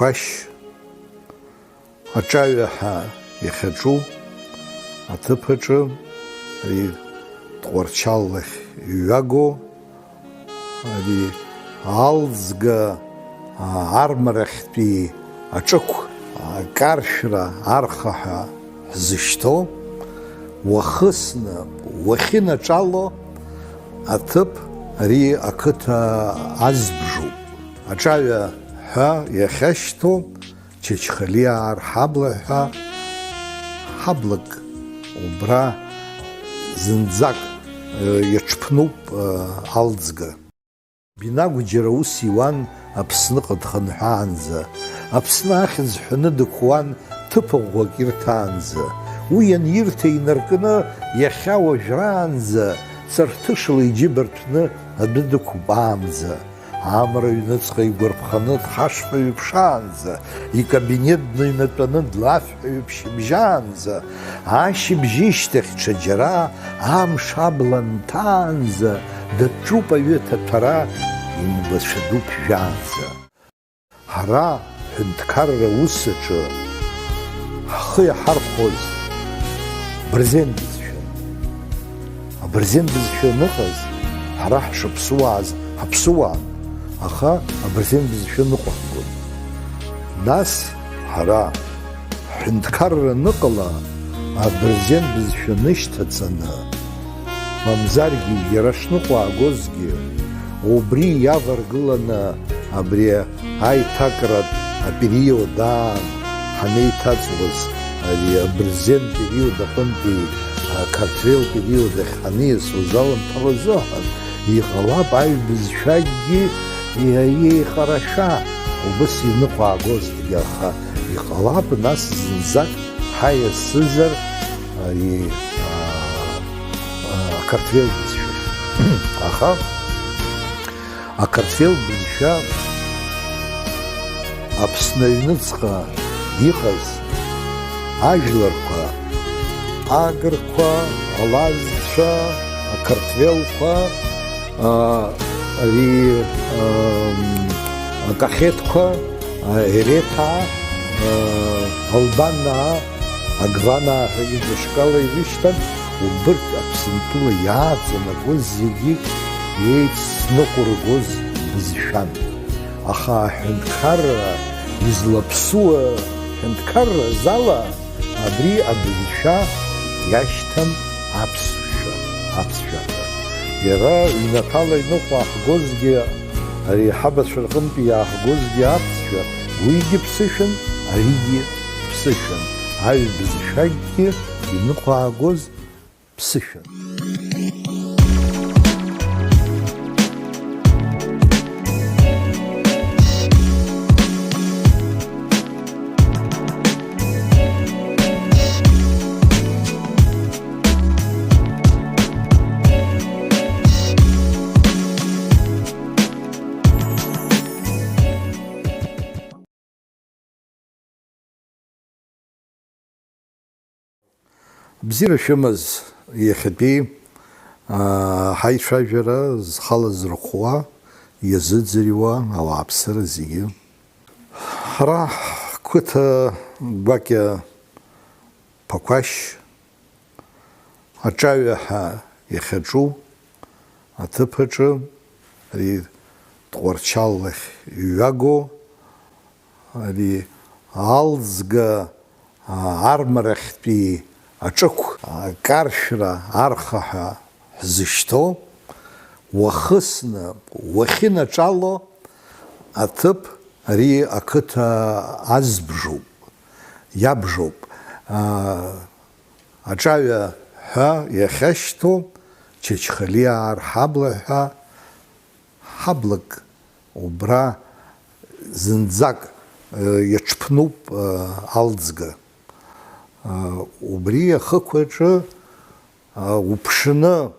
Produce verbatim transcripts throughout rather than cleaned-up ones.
Ашь аҿаҩа ҳәа иахьаҿу аҭыԥ аҿы, ари Тҟәарчал ахь иҩаго, ари Алӡга, а, армарахьтәи аҿықә, а, каршәра арха ҳәа ҳзышьҭоу, уахысны уахьынаҿало аҭыԥ ари ақыҭа азбжоуп. Аҿаҩа ҳәа иахьашьҭоу Чачхалиаа рҳабла ҳәа ҳаблак убра зынӡак, э, иаҽԥнуп, э, Алӡга. Бинагә џьара ус иуан Аԥсныҟа дхынҳәаанӡа, Аԥсны ахьӡ ҳәаны дықәуан ҭыԥ ӷәӷәак ирҭаанӡа. Уи анирҭа инаркны иахьа уажәраанӡа, ҵарҭышла иџьыба рҭәны адәы дықәбаанӡа. Амра аҩныҵҟа игәарԥханы дхашҭуа иԥшаанӡа, икабинет дныҩнатәаны длафҳәаҩуп шьыбжьаанӡа, ашьыбжьышьҭахь ҽаџьара амш абла нҭаанӡа, даҿуп аҩы аҭаҭәара, имгәацәа ду ԥжәаанӡа. Ҳара ҳҳәынҭқарра ус аҿы ҳхы иаҳархәоз абырзен бызшәан. Абырзен бызшәа аныҟаз, ҳара ҳшыԥсуааз ҳаԥсуаан, аха абырзен бызшәа ныҟәаҳгон. Нас ҳара ҳҳәынҭқарра аныҟала, абырзен бызшәа нышьҭаҵаны, мамзаргьы иара шныҟәаагозгьы, убри иаваргыланы абри аиҭакратә апериод аан ҳанеиҭаҵуаз, ари абырзен период аҟынтәи ақарҭвел период ахь ҳаниасуаз аламҭала азыҳәан, иҟалап аҩбызшәагьы еихарашәа убыс иныҟәаагозҭгьы, аха иҟалап нас зынӡак ҳаиасызар ари, а, а, ақарҭвел бызшәахь. Аха ақарҭвел бызшәа Аԥсны аҩныҵҟа иҟаз ажәларқәа, агырқәа, алазцәа, ақарҭвелқәа, а, ари, ам, акахеҭқәа, а, ереҭаа, а, албанаа, агванаа ҳәа идышкала ирышьҭан, убырҭ Аԥсынтәыла иааҵанакуаз зегьы еицныҟәыргоз бызшәан. Аха аҳәынҭқарра излаԥсуа ҳәынҭқарразала абри абызшәа иашьҭан аԥсшәа, аԥсшәа ҳәа. Иара ҩнаҭала иныҟәааҳгозгьы, ари ҳабацәа рҟынтәи иааҳгозгьы аԥсшәа, уигьы ԥсышәан, аригьы ԥсышәан, аҩбызшәагьы иныҟәаагоз ԥсышәан. Бзиара шәымаз иахьатәи, аа, ҳаицәажәара зхала зырхәуа, иазыӡырҩуа ауааԥсыра зегьы. Ҳара ҳқыҭа гәакьа Ԥақәашь аҿаҩа ҳәа иахьаҿу аҭыԥ аҿы, ари Тҟәарчал ахь иҩаго, ари Алӡга, а, армарахьтәи аҿықә, а, каршәра арха ҳәа ҳзышьҭоу, уахысны уахьынаҿало аҭыԥ ари ақыҭа азбжоуп, иабжоуп. А, аҿаҩа ҳәа иахьашьҭоу, Чачхалиаа рҳабла ҳәа ҳаблак убра зынӡак, э, иаҽԥнуп, э, Алӡга. Э, убри ахықәаҿы, э, уԥшны,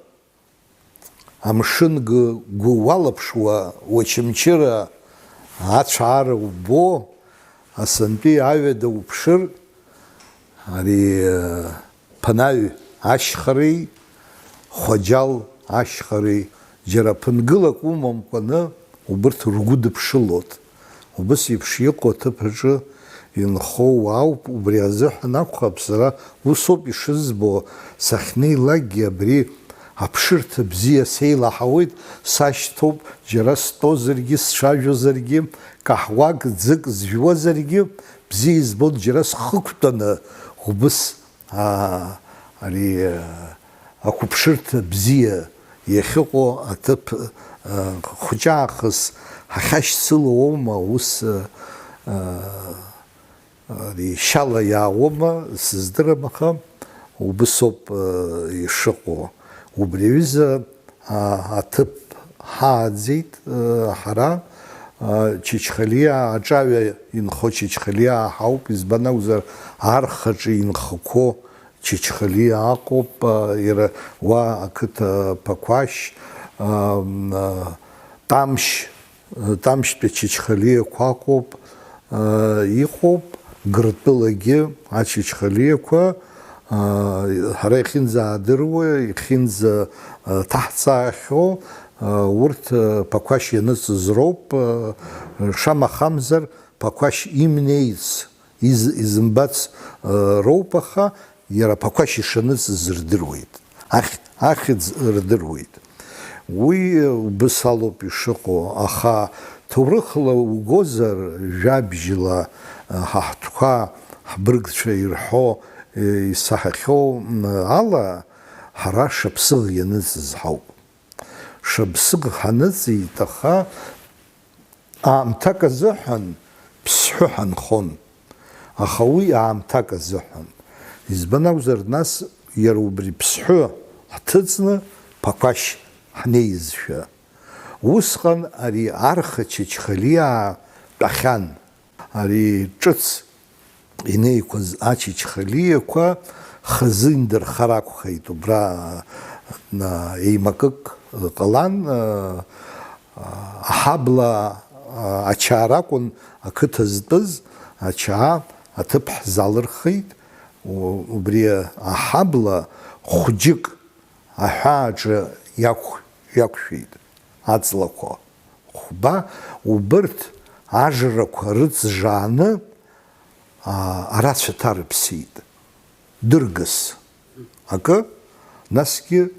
амшын гы-, гәы уалаԥшуа, Очамчыра ацәаара убо, асантәи аҩада уԥшыр, ари, э, Ԥанаҩ ашьхареи, Хәаџьал ашьхареи, џьара ԥынгылак умамкәаны, убырҭ ргәыдыԥшылоит. Убыс еиԥш иҟоу аҭыԥ аҿы инхо уаауп, убри азыҳәан акәхап, сара усоуп ишызбо, сахьнеилакгьы абри аԥшырҭа бзиа сеилаҳауеит, сашьҭоуп, џьара стәозаргьы, сцәажәозаргьы, каҳуак, ӡык зжәуазаргьы, бзиа избоит, џьара схықәтәаны убыс, аа, ари, аа, ақәыԥшырҭа бзиа иахьыҟоу аҭыԥ, аа, хәыҷаахыс ҳахьашьцылоума, ус, аа, ари шьала иаауама, сыздырам, аха убысоуп, аа, ишыҟоу. Убри аҩыза а, аҭыԥ ҳааӡеит, э, ҳара, э, Чачхалиа, аҿаҩа инхо Чачхалиа ҳауп, избан акәзар, архаҿы инхақәо Чачхалиа аҟоуп, э, иара уа ақыҭа Ԥақәашь, э, м, э, Тамшь, Тамшьтәи ачачхалиақәа ыҟоуп, иҟоуп Гыртәылагьы ачачхалиақәа, ҳара иахьынӡаадыруа, иахьынӡа ҭаҳҵаахьоу, урҭ Ԥақәашь ианыҵыз роуп, шамахамзар Ԥақәашь имнеиц из-, изымбац, э, роуп, аха иара Ԥақәашь ишаныҵыз рдыруеит, ахь-, ахьӡ рдыруеит. Уи, э, убыс алоуп ишыҟоу, аха ҭоурыхла угозар, жәабжьла, э, ҳа ҳтәқәа, ҳбыргцәа ирҳәо, э, исаҳахьоу, м, ала, ҳара шаԥсыӷ ианыҵыз ҳауп. Шаԥсыӷ ҳаныҵит, аха аамҭак азыҳәан Ԥсҳәы ҳанхон. Аха уи аамҭак азыҳәан. Избан акәзар, нас иара убри Ԥсҳәы ҳҭыҵны Ԥақәашь ҳнеизшәа. Усҟан ари арха Чачхалиаа тәахьан. Ари ҿыц инеиқәыз ачачхалиақәа хазы индырхар акәхеит, убра, на, еимакык ҟалан, а, аҳабла, а, ачаа ракәын ақыҭа зтәыз, ачаа аҭыԥ ҳзалырхит, у-, убри аҳабла хәҷык аҳәааҿы иақә-, иақәшәеит аҵлақәа хәба, убырҭ ажрақәа рыҵжааны, аа, арацәа ҭарыԥсеит. Дыргас акы, насгьы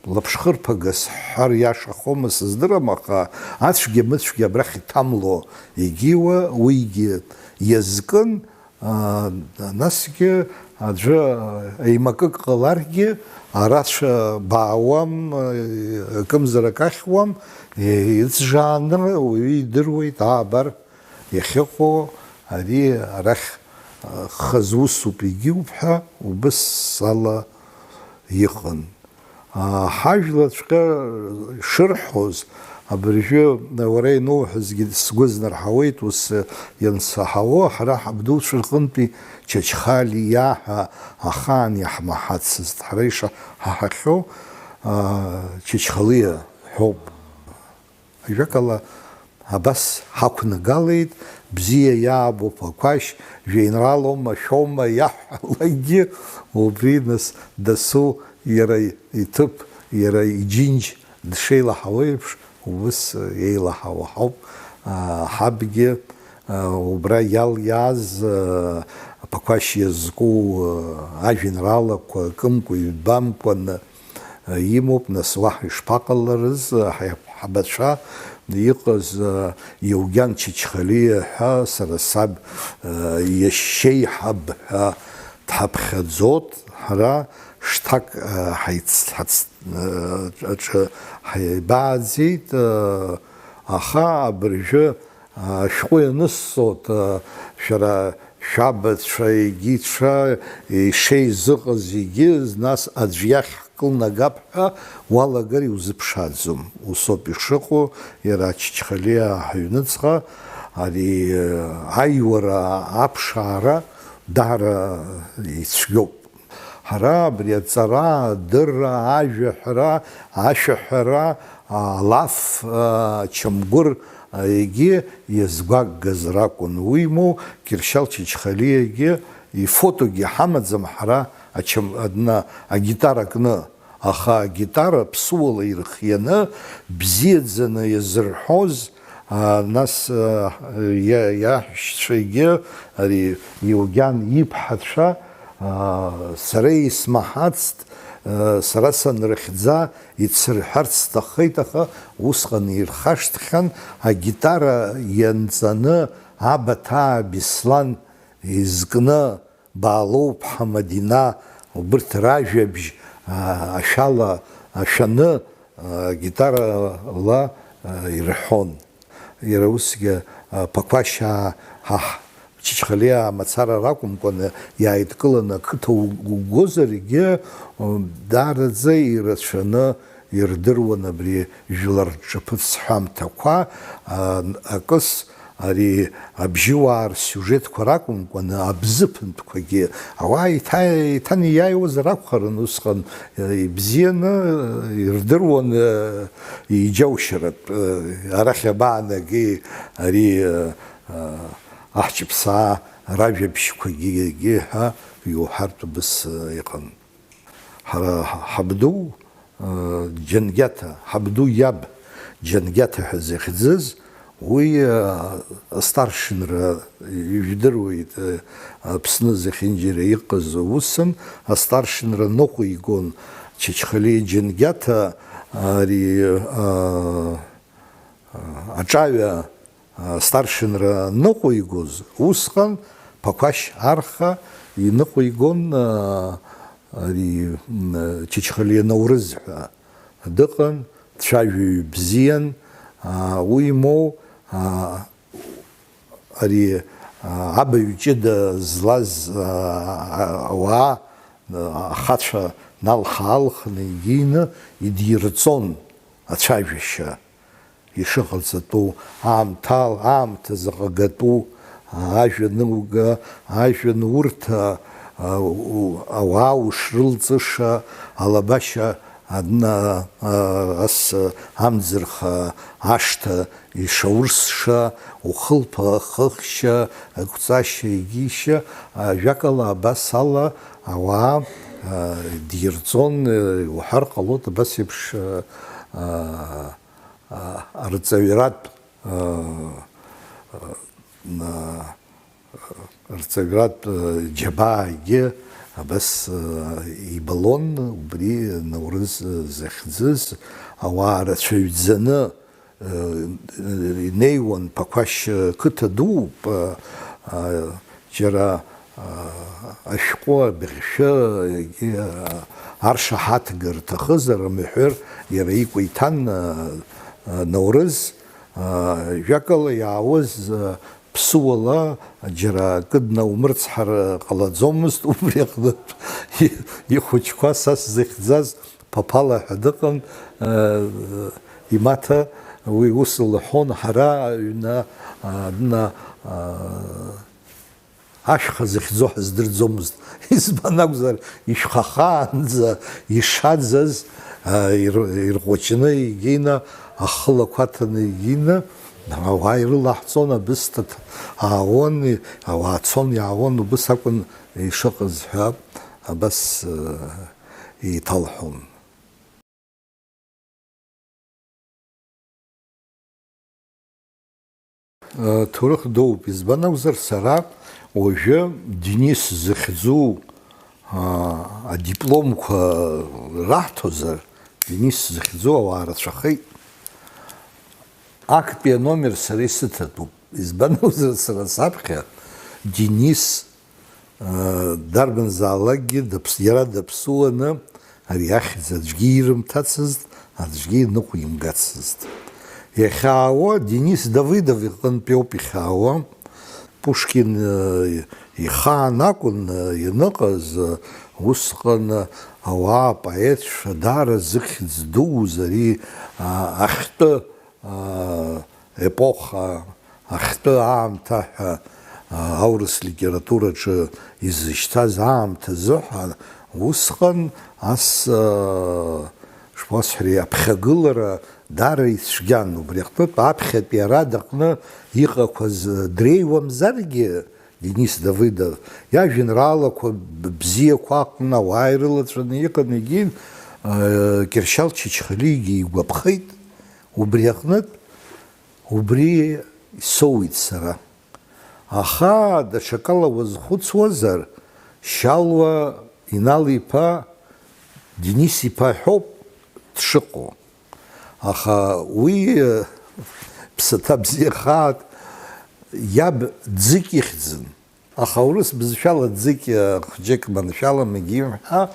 лаԥшхырԥагас ҳҳәар иашахома сыздырам, аха ацәгьа-мыцәгьа абрахь иҭамло егьиуа уигьы иазкын, аа, насгьы аӡәы еимакык ҟаларгьы, арацәа баауам, акымзарак ахьуам, иҵжааны уаҩы идыруеит, аа, абар, иахьыҟоу ари арахь, а, хазы усуп, егьиуп ҳәа убыс ала иҟан. А, ҳажәлаҵәҟьа шырҳәоз, абыржәы уара иануҳәазгьы сгәы знарҳауеит, ус иансаҳауа, ҳара ҳабдуцәа рҟынтәи Чачхалиа ҳәа ахаан иаҳмаҳацызт. Ҳара ишаҳаҳахьоу, а, Чачхалиа ҳәоуп. Ажәакала, абас ҳақәнагалеит, бзиа иаабо Ԥақәашь, жәеинраалоума, шәоума иаҳҳәалакгьы, убри нас дасу иара иҭыԥ, иара иџьынџь дшеилаҳауа еиԥш, убыс еилаҳауа ҳауп, аа, ҳабгьы, аа, убра иалиааз, аа, Ԥақәашь иазку, аа, ажәеинраалақәа акымкәа, ҩбамкәаны, имоуп, нас уаҳа ишԥаҟаларыз, ҳаиҳабацәа иҟаз, Иугьан Чачхалиа ҳәа, сара саб, иашьеиҳаб ҳәа дҳаԥхьаӡот, ҳара шҭак, ҳаицҳац-, аҿы ҳаибааӡеит, аха абыржәы ашәҟәы ианысҵоит, шәара шәабацәа, егьицәа, ишеизыҟаз егьи, нас аӡә иахь ҳкылнагап ҳәа уалагар иузыԥшааӡом. Усоуп ишыҟоу, иара Чачхалиа ҳаҩныҵҟа ари аиуара, аԥшаара даара ицәгьоуп. Ҳара абри аҵара, адырра, ажәаҳәара, ашәаҳәара, алаф, ачамгәыр, егьи иазгәаггаз ракәын. Уимоу, Кьыршьал Чачхалиагьы ифотогьы ҳамаӡам ҳара ачам-, адна, агитара кны, аха агитара ԥсыуала ирхианы, бзиаӡаны иазырҳәоз, А, нас, а, иа-, иаҳәшьцәагьы, ари Иугьан иԥҳацәа, а, сара исмаҳацт, а, сара санрыхьӡа ицырҳәарц сҭаххеит, аха усҟан ирхашҭхьан, агитара ианҵаны Абаҭаа Беслан изкны, Баалоу-ԥҳа Мадина, убырҭ ражәабжь, а, ашәала ашәаны, а, гитарала, а, ирҳәон. Иара усгьы, а, Ԥақәашьаа ҳа ҳ-, Чачхалиаа мацара ракәымкәаны, иааидкыланы ақыҭа у-, угозаргьы, м, даараӡа ирацәаны ирдыруан абри жәлар рҿаԥыц ҳәамҭақәа, а, акыс, ари абжьыуаа рсиужетқәа ракәымкәаны, абзыԥынтәқәагьы ауаа иҭа-, иҭанеиааиуазар акәхарын усҟан, э, ибзианы, э, ирдыруан, э, иџьаушьаратә, э, арахь абаанагеи ари, э, э, аҳҷаԥсаа ражәабжьқәагьы ҳәа иуҳәартә убыс, э, иҟан. Ҳара ҳабду, э, Џьангьаҭа, ҳабду иаб Џьангьаҭа ҳәа захьӡыз, уи, э, астаршинра, ижәдыруеит, э, Аԥсны зехьынџьара иҟаз усын, астаршинра ныҟәигон Чачхалиа Џьангьаҭа, ари, э, аҿаҩа старшинра ныҟәигоз, усҟан Ԥақәашь Арха иныҟәигон, а, ари, м, Чачхалиа Наурыз ҳәа дыҟан, дцәажәаҩ бзиан, а, уимоу, а, ари, а, абаҩ ҷыда злаз, а, а, ауаа, а, ахацәа налха-аалхны игины идирҵон ацәажәашьа. Ишыҟаҵатәу, аамҭал-, аамҭа заҟа гатәу, ажәа ануга, ажәа анурҭа, а, у-, ауаа ушрылҵыша, алабашьа адна, а, ас, амӡырха ашҭа ишаурсша, ухылԥа хыхшьа, агәҵашьа егьишьа, а, жәакала абас ала ауаа, а, дирҵон, э, уҳәар ҟалоит, абас еиԥш, а, а, а, арҵаҩратә, а, а, на-, рҵаҩратә, а, џьабаагьы абас, а, ибалон, убри Наурыз, а, захьӡыз, ауаа рацәаҩӡаны, а, инеиуан, Ԥақәашь, а, қыҭа дууп, а, а, џьара, а, ашәҟәы абыӷьшәы, егьи, а, аршаҳаҭга рҭахызар, амҳәыр, иара икәа иҭан, а, а, Наурыз, а, жәакала иаауаз, а, ԥсыуала џьара акы днаумырцҳар ҟалаӡомызт, убри аҟнытә и-, ихәыҷқәа са сзыхьӡаз Ԥаԥала ҳәа дыҟан, а, имаҭа уи ус лҳәон, ҳара аҩны, а, дна, а, ашәха зыхьӡо ҳаздырӡомызт. Избан акәзар, ишәхахаанӡа ишаӡаз, а, ир-, ирҟәыҷны игеины, ахылақәа аҭаны игеины, ауаа ирылаҳҵон, абысҭа ҭ-, аауан, ауаа цон, иаауан, убыс акәын ишыҟаз ҳәа, абас, а, еиҭалҳәон. Ҭоурых дууп, избан акәзар, сара уажәы Денис зыхьӡу, а, адипломқәа раҳҭозар, Денис зыхьӡу ауаа рацәахеит. Актәи аномер сара исыҭатәуп. Избан акәзар, сара саԥхьа Денис Дарбанзаалакгьы даԥс-, иара даԥсуаны ари ахьӡ аӡәгьы ирымҭацызт, аӡәгьы иныҟәимгацызт. Иахьаауа Денис Давыдов иҟынтәи ауп ихьаауа. Пушкин, э, ихаан акәын, э, ианыҟаз, э, усҟан, э, ауаа апоетцәа даара зыхьӡ дуз ари, а, ахьтәы, а, епоха, ахьтәы аамҭа ҳәа, а, аурыс литератураҿы изышьҭаз аамҭазы ҳәа, усҟан ас, а, шԥасҳәари, аԥхьагылара даара ицәгьан. Убри аҟнытә аԥхьатәи арада аҟны иҟақәаз дреиуамзаргьы, Денис Давыдов иажәеинраалақәа б-, бзиақәа аҟны ауаа ирылацәаны иҟан, егьин, а, Кьыршьал Чачхалиагьы игәаԥхеит. Убри аҟнытә Убри соуит сара. Аха даҽакала уазхәыцуазар, Шьалуа Инал-иԥа Денис-иԥа ҳәоуп дшыҟоу. Аха уи, э, ԥсаҭа бзиа хаак иаб Ӡык ихьӡын. Аха урыс бызшәала Ӡыкь, э, хәҷык маншәалам егьимҳәа,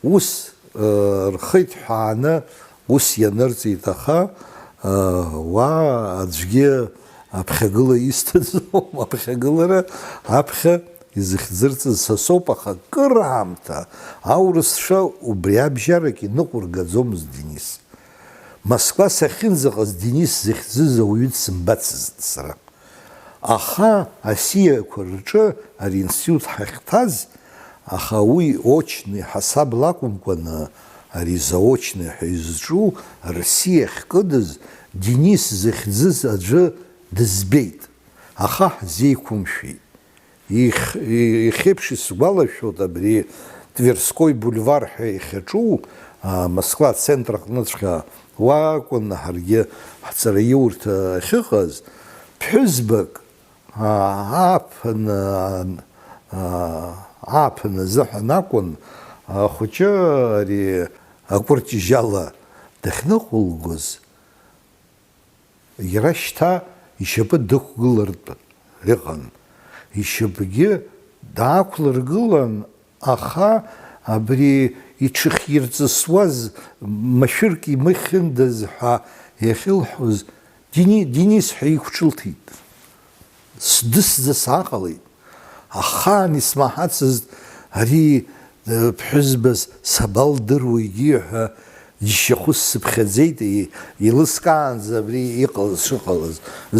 ус, э, рхы иҭҳәааны ус ианырҵеит, аха, э, уа аӡәгьы аԥхьагыла исҭаӡом, аԥхьагылара аԥхьа изыхьӡырҵаз са соуп, аха кыр аамҭа аурысшәа убри абжьарак иныҟәыргаӡомызт Денис. Москва сахьынӡаҟаз Денис зыхьӡыз ауаҩы дсымбацызт сара. Аха асиақәа рҿы ари институт ҳахьҭаз, аха уи очный ҳасабла акәымкәаны, ари заочный ҳәа изҿу рсиа ахькыдыз, Денис зыхьӡыз аӡәы дызбеит, аха ҳзеиқәымшәеит. Их-, и-, ихеиԥш исгәалашәоит абри Тверской бульвар ҳәа иахьаҿу, а, Москва ацентр аҟныҵәҟьа уа акәын ҳаргьы ҳҵараиурҭа ахьыҟаз, ԥҳәызбак, а, ааԥын, а, а, ааԥын азыҳәан акәын, ахәыҷы ари акәырҷыжьала дахьныҟәылгоз, иара шьҭа ишьапы дықәгылартә иҟан. Ишьапгьы даақәлыргылан, аха абри иҽыхирҵысуаз машәырк имыхьындаз ҳәа иахьылҳәоз, Дени-, Денис ҳәа иқәҿылҭит. Сдысӡа сааҟалеит. Ахаан исмаҳацызт ари, э, ԥҳәызбас сабалдыруеигьы ҳәа џьшьахәыс сыԥхьаӡеит, и-, еилыскаанӡа абри иҟалаз шыҟалаз.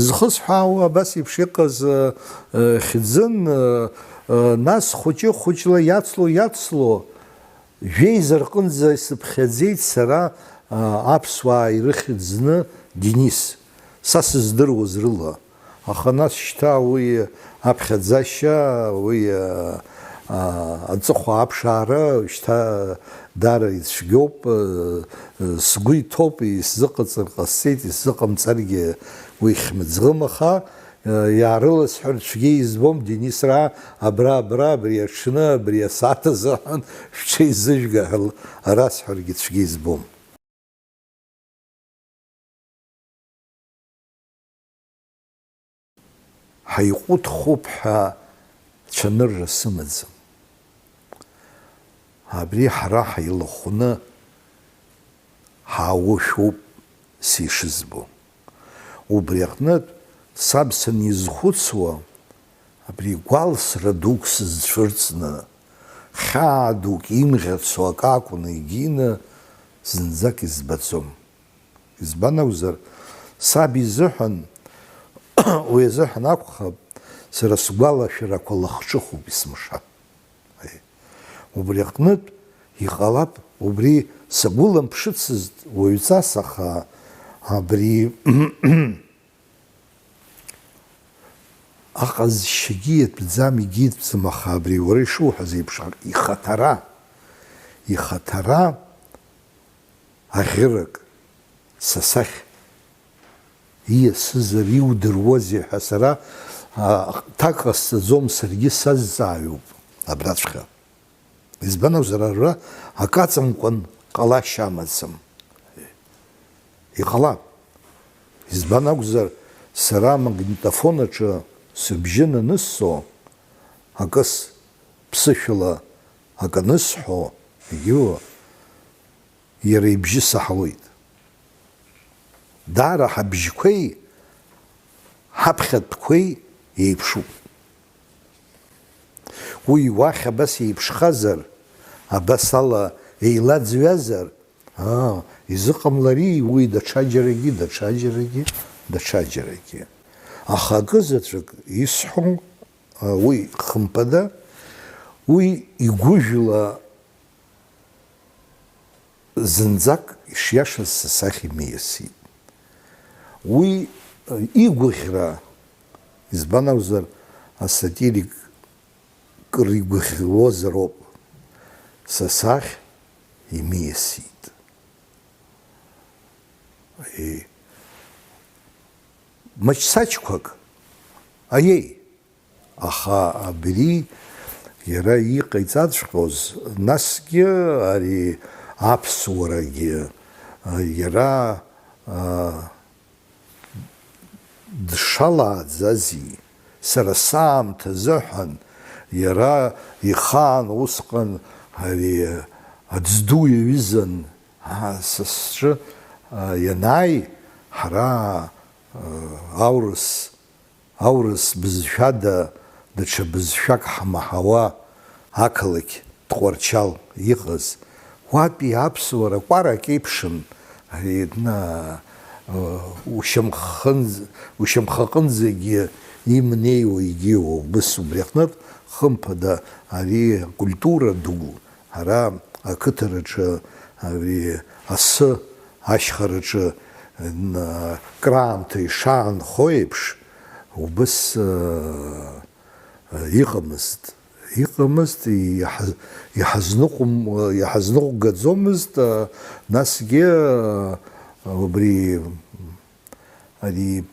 Зхысҳәаауа абас еиԥш иҟаз, э, э, хьӡын, э, э, нас хәыҷы-хәыҷла иацло, иацло, жәеиза рҟынӡа исыԥхьаӡеит сара, а, аԥсуаа ирыхьӡны Денис, са сыздыруаз рыла. Аха нас шьҭа уи аԥхьаӡашьа, уи, а, а, аҵыхәа аԥшаара шьҭа даара ицәгьоуп, а, а, сгәы иҭоуп, исзыҟаҵар ҟасҵеит, исзыҟамҵаргьы уи хьмыӡӷым, аха, Иаарыласҳәар цәгьа избом, Денисраа, абра, абра, абри аҽны, абри асааҭ азыҳәан шәҽеизыжәга ҳәа ара сҳәаргьы цәгьа избом. Ҳаиҟәыҭхоуп ҳәа цәанырра сымаӡам. Абри ҳара ҳаилахәны ҳаауашәоуп сишызбо. Убри аҟнытә, саб санизхәыцуа, абри гәалсра дук сызцәырҵны, хьаа дук имӷьацо акы акәны егьины, зынӡак избаӡом. Избан акәзар, саб изыҳәан, уи азыҳәан акәхап, сара сгәалашәарақәа лахҿыхуп есымша. Убри аҟнытә, иҟалап, убри сагәыламԥшыцызт уаҩҵас, аха абри аҟазшьагьы иатәӡам, егьитәӡам, аха абри уара ишуҳәаз еиԥш, ихаҭара, ихаҭара аӷьырак, са сахь ииасызар иудыруазеи ҳәа сара, а, ҭак ҟасҵаӡом, саргьы сазҵаауп абраҵәҟьа. Избан акәзар, ара акы аҵамкәан ҟалашьа амаӡам. Иҟалап. Избан акәзар, сара амагнитофон аҿы сыбжьы наныссо, акыс ԥсышәала акы анысҳәо, егьиуа, иара ибжьы саҳауеит. Даара ҳабжьқәеи ҳаԥхьатәқәеи еиԥшуп. Уи уахь абас еиԥшхазар, абас ала еилаӡҩазар, аа, изыҟамлари уи даҽаџьарагьы, даҽаџьарагьы, даҽаџьарагьы. Аха акызаҵәык исҳәо, а, уи хымԥада, уи игәыжәла зынӡак ишиашаз са сахь имиасит. Уи, э, игәыӷьра, избан акәзар, асатирик кыр игәыӷьуазароуп, са сахь имиасит. Е, Мыч-сачқәак, аиеи, аха абри иара иҟаиҵаҵәҟьоз, насгьы ари аԥсуарагьы, а, иара, а, дшалааӡази, сара саамҭазыҳәан иара ихаан усҟан ари аӡду иаҩызан, а, са сҿы, а, ианааи, ҳара, а, аурыс, аурыс бызшәада даҽа бызшәак ҳмаҳауа ақалақь Тҟәарчал иҟаз, уатәи аԥсуара кәарак еиԥшын, ари, на, ушьамхынӡ-, ушьамхаҟынӡагьы имнеиуа егьиуа убыс убри аҟнытә, хымԥада, ари акультура ду, ара ақыҭараҿы ари асы ашьхараҿы, н-, краамҭа ишаанхо еиԥш, убыс, ы, ы, иҟамызт. Иҟамызт, иҳаз-, иҳазныҟәым-, иҳазныҟәгаӡомызт, ы, насгьы, ы, убри, ари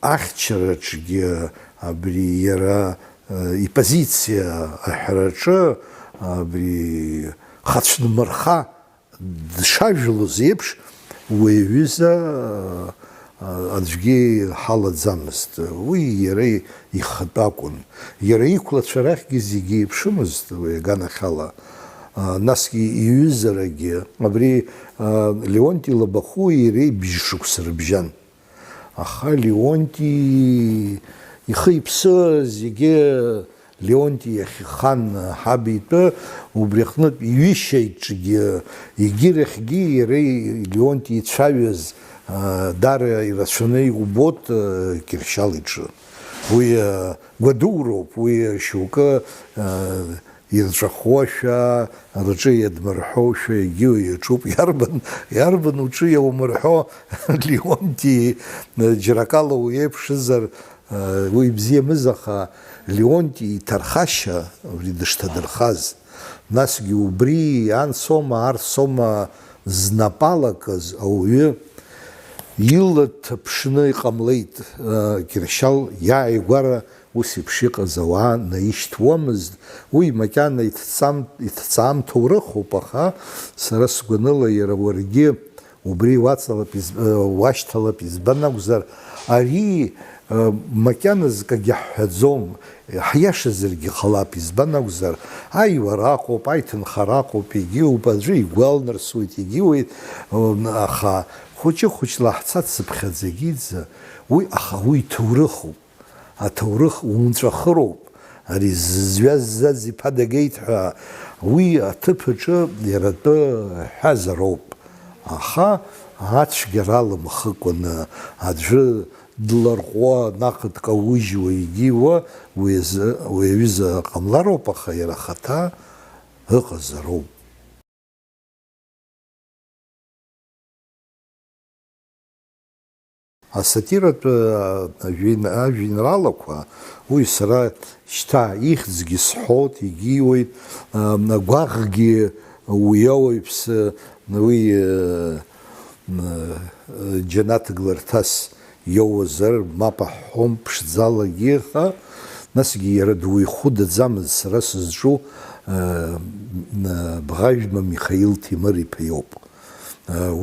ахьчараҿгьы абри иара, э, ипозициа аҳәараҿы абри хацәнмырха дшажәлоз еиԥш, уи аҩыза, э, аӡәгьы ҳалаӡамызт. Уи иара ихатә акәын. Иара иқәлацәа рахьгьы зегьы еиԥшымызт уи аганахьала. Э, насгьы иҩызарагьы, абри, э, Леонти Лабахәуи иареи бжьшықәса рыбжьан. Аха Леонти ихы-иԥсы зегьы Леонти иахь ихан ҳаб итәы, убри аҟнытә иҩышьа иҿгьы, егьирахьгьы иара Леонти ицәаҩыз, а, даара ирацәаны иубоит, а, Кьыршьал иҿы. Уи, а, гәадуроуп, уи шьоукы, а, ирҵәахуашәа, рҿы иадмырҳәошәа, егьиу иаҿуп. Иарбан, иарбан уҿы иаумырҳәо, Леонти, џьара акала уеиԥшызар, уи бзиамыз, аха Леонти иҭархашьа, убри дышҭадырхаз, насгьы убри ансоума, арсоума знапы алакыз ауаҩы ила дҭаԥшны иҟамлеит, Кьыршьал иааигәара Ус еиԥш иҟаз ауаа наишьҭуамызт, уи макьана иҭҵам-, иҭҵаам ҭоурыхуп, аха сара сгәаныла иара уаргьы убри уаҵалап из-, э, уашьҭалап, избан акәзар, ари, э, макьаназы акгьы ҳҳәаӡом, ҳиашазаргьы ҟалап, избан акәзар, аиуара аҟоуп, аиҭынхара аҟоуп, егьиуп, аӡәы игәалнарсуеит, егьиуеит, э, аха хәыҷы-хәыҷла ҳцацыԥхьаӡагьы иӡа, уи, аха уи ҭоурыхуп. Аҭоурых унҵәахыроуп, ари зызҩа ззаз иԥа дагеит ҳәа, уи аҭыԥ аҿы иара атәы ҳәазароуп. Аха ацәгьара лымхыкәаны, аӡәы дларҟәуа, наҟ дкаужьуа, егьиуа, уи азы, уи аҩыза ҟамлароуп, аха иара ахаҭа ыҟазароуп. Асатиратә, а, ажәеин-, ажәеинраалақәа, уи сара шьҭа ихьӡгьы сҳәоит, егьиуеит, а, агәаӷгьы уи ауаҩԥсы, уи, а, м, а, џьанаҭ гыларҭас иоуазар, мап аҳәом ԥшӡалагьы, аха насгьы иара дуихәыдаӡамызт сара сызҿу, а, м, а, Бӷажәба Михаил Ҭемыр-иԥа иоуп.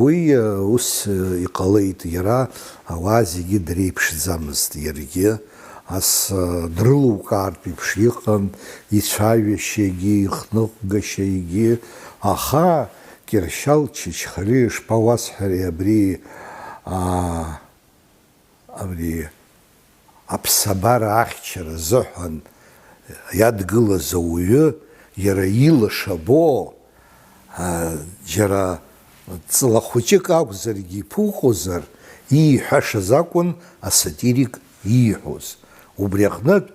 Уи ус иҟалеит, иара ауаа зегьы дреиԥшӡамызт, иаргьы ас дрылукаартә еиԥш иҟан, ицәажәашьагьы, ихныҟәгашьагьы, аха Кьыршьал Чачхалиа ишԥауасҳәари абри, аа, Абри аԥсабара ахьчара азыҳәан иадгылаз ауаҩы, иара илашабо, а, џьара ҵла хәыҷык акәзаргьы иԥуҟозар, ииҳәашаз акәын асатирик ииҳәоз. Убри аҟнытә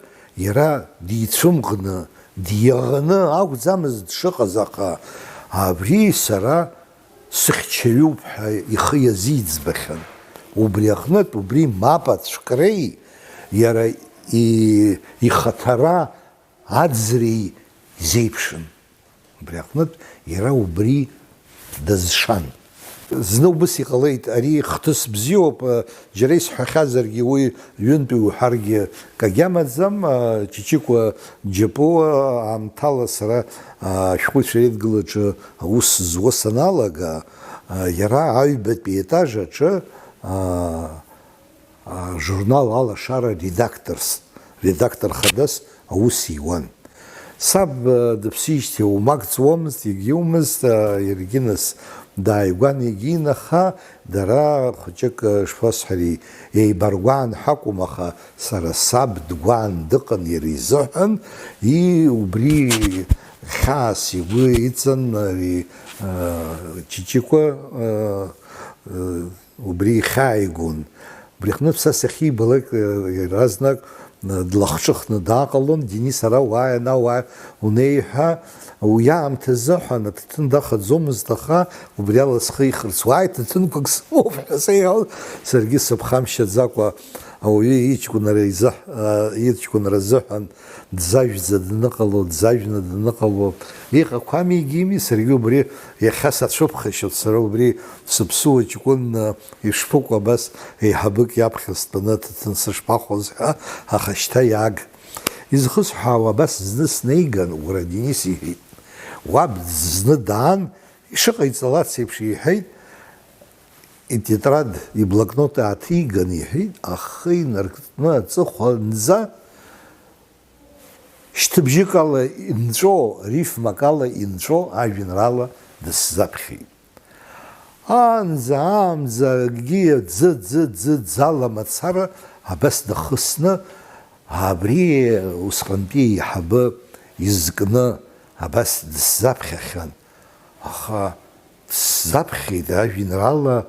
иара дицәымӷны, диаӷаны акәӡамызт дшыҟаз, аха абри сара сыхьчаҩуп ҳәа ихы иазиӡбахьан. Убри аҟнытә убри мап ацәкреи иара и-, ихаҭара аӡреи изеиԥшын. Убри аҟнытә иара убри дазшан. Зны убыс иҟалеит, ари хҭыс бзиоуп, џьара исҳәахьазаргьы, уи ҩынтәи уҳәаргьы кагьамаӡам. Чичикәа Џьапуа аамҭала сара ашәҟәыҩҩцәа реидгылаҿы аус зуа саналага, иара аҩбатәи етаж аҿы ажурнал Алашара редакторс, редактор хадас аус иуан. Саб, э, дыԥсижьҭеи умак ҵуамызт, егьиумызт, э, иаргьы нас дааигәан егьин, аха дара хәыҷык, э, шԥасҳәари, еибаргәаан ҳакәым, аха сара саб дгәаан дыҟан иара изыҳәан, и-, убри хьаас игәы иҵан, ари, э, Чичикәа, э, э, убри ихьааигон. Убри аҟнытә са сахьибалак, иаразнак длахҿыхны дааҟалон, Денис, ара уааи, ана уааи, унеи ҳәа. Уи аамҭазы ҳәа аҭаҭын дахаӡомызт, аха убри ала схы ихырц, уааи, ҭаҭынқәак сымоуп ҳәа сеиҳәон, саргьы сыԥхамшьаӡакәа ауаҩы иҷкәынара изыҳ-, иҷкәынра азыҳәан Дзажәӡа даныҟало, дзажәны даныҟало, иҟақәами егьими, саргьы убри иахьа сацәыԥхашьоит, сара убри сыԥсуа ҷкәынны ишԥыкәу абас еиҳабык иаԥхьа стәаны аҭаҭын сышԥахәоз ҳәа, аха шьҭа иааг. Изхысҳәаауа абас зны снеиган, уара, Денис, иҳәеит. Уаб зны даан, ишыҟаиҵалац еиԥш иҳәеит, итетрад, иблокнот ааҭиган иҳәеит, ахы инаркны аҵыхәанӡа Шьҭыбжьык ала инҵәо, рифмак ала инҵәо ажәеинраала дысзаԥхьеит. Аанӡа, аамӡа, акгьы ӡы, ӡы, ӡы, ӡала мацара абас дахысны, абри усҟантәи аиҳабы изкны абас дысзаԥхьахьан. Аха дысзаԥхьеит, ажәеинраала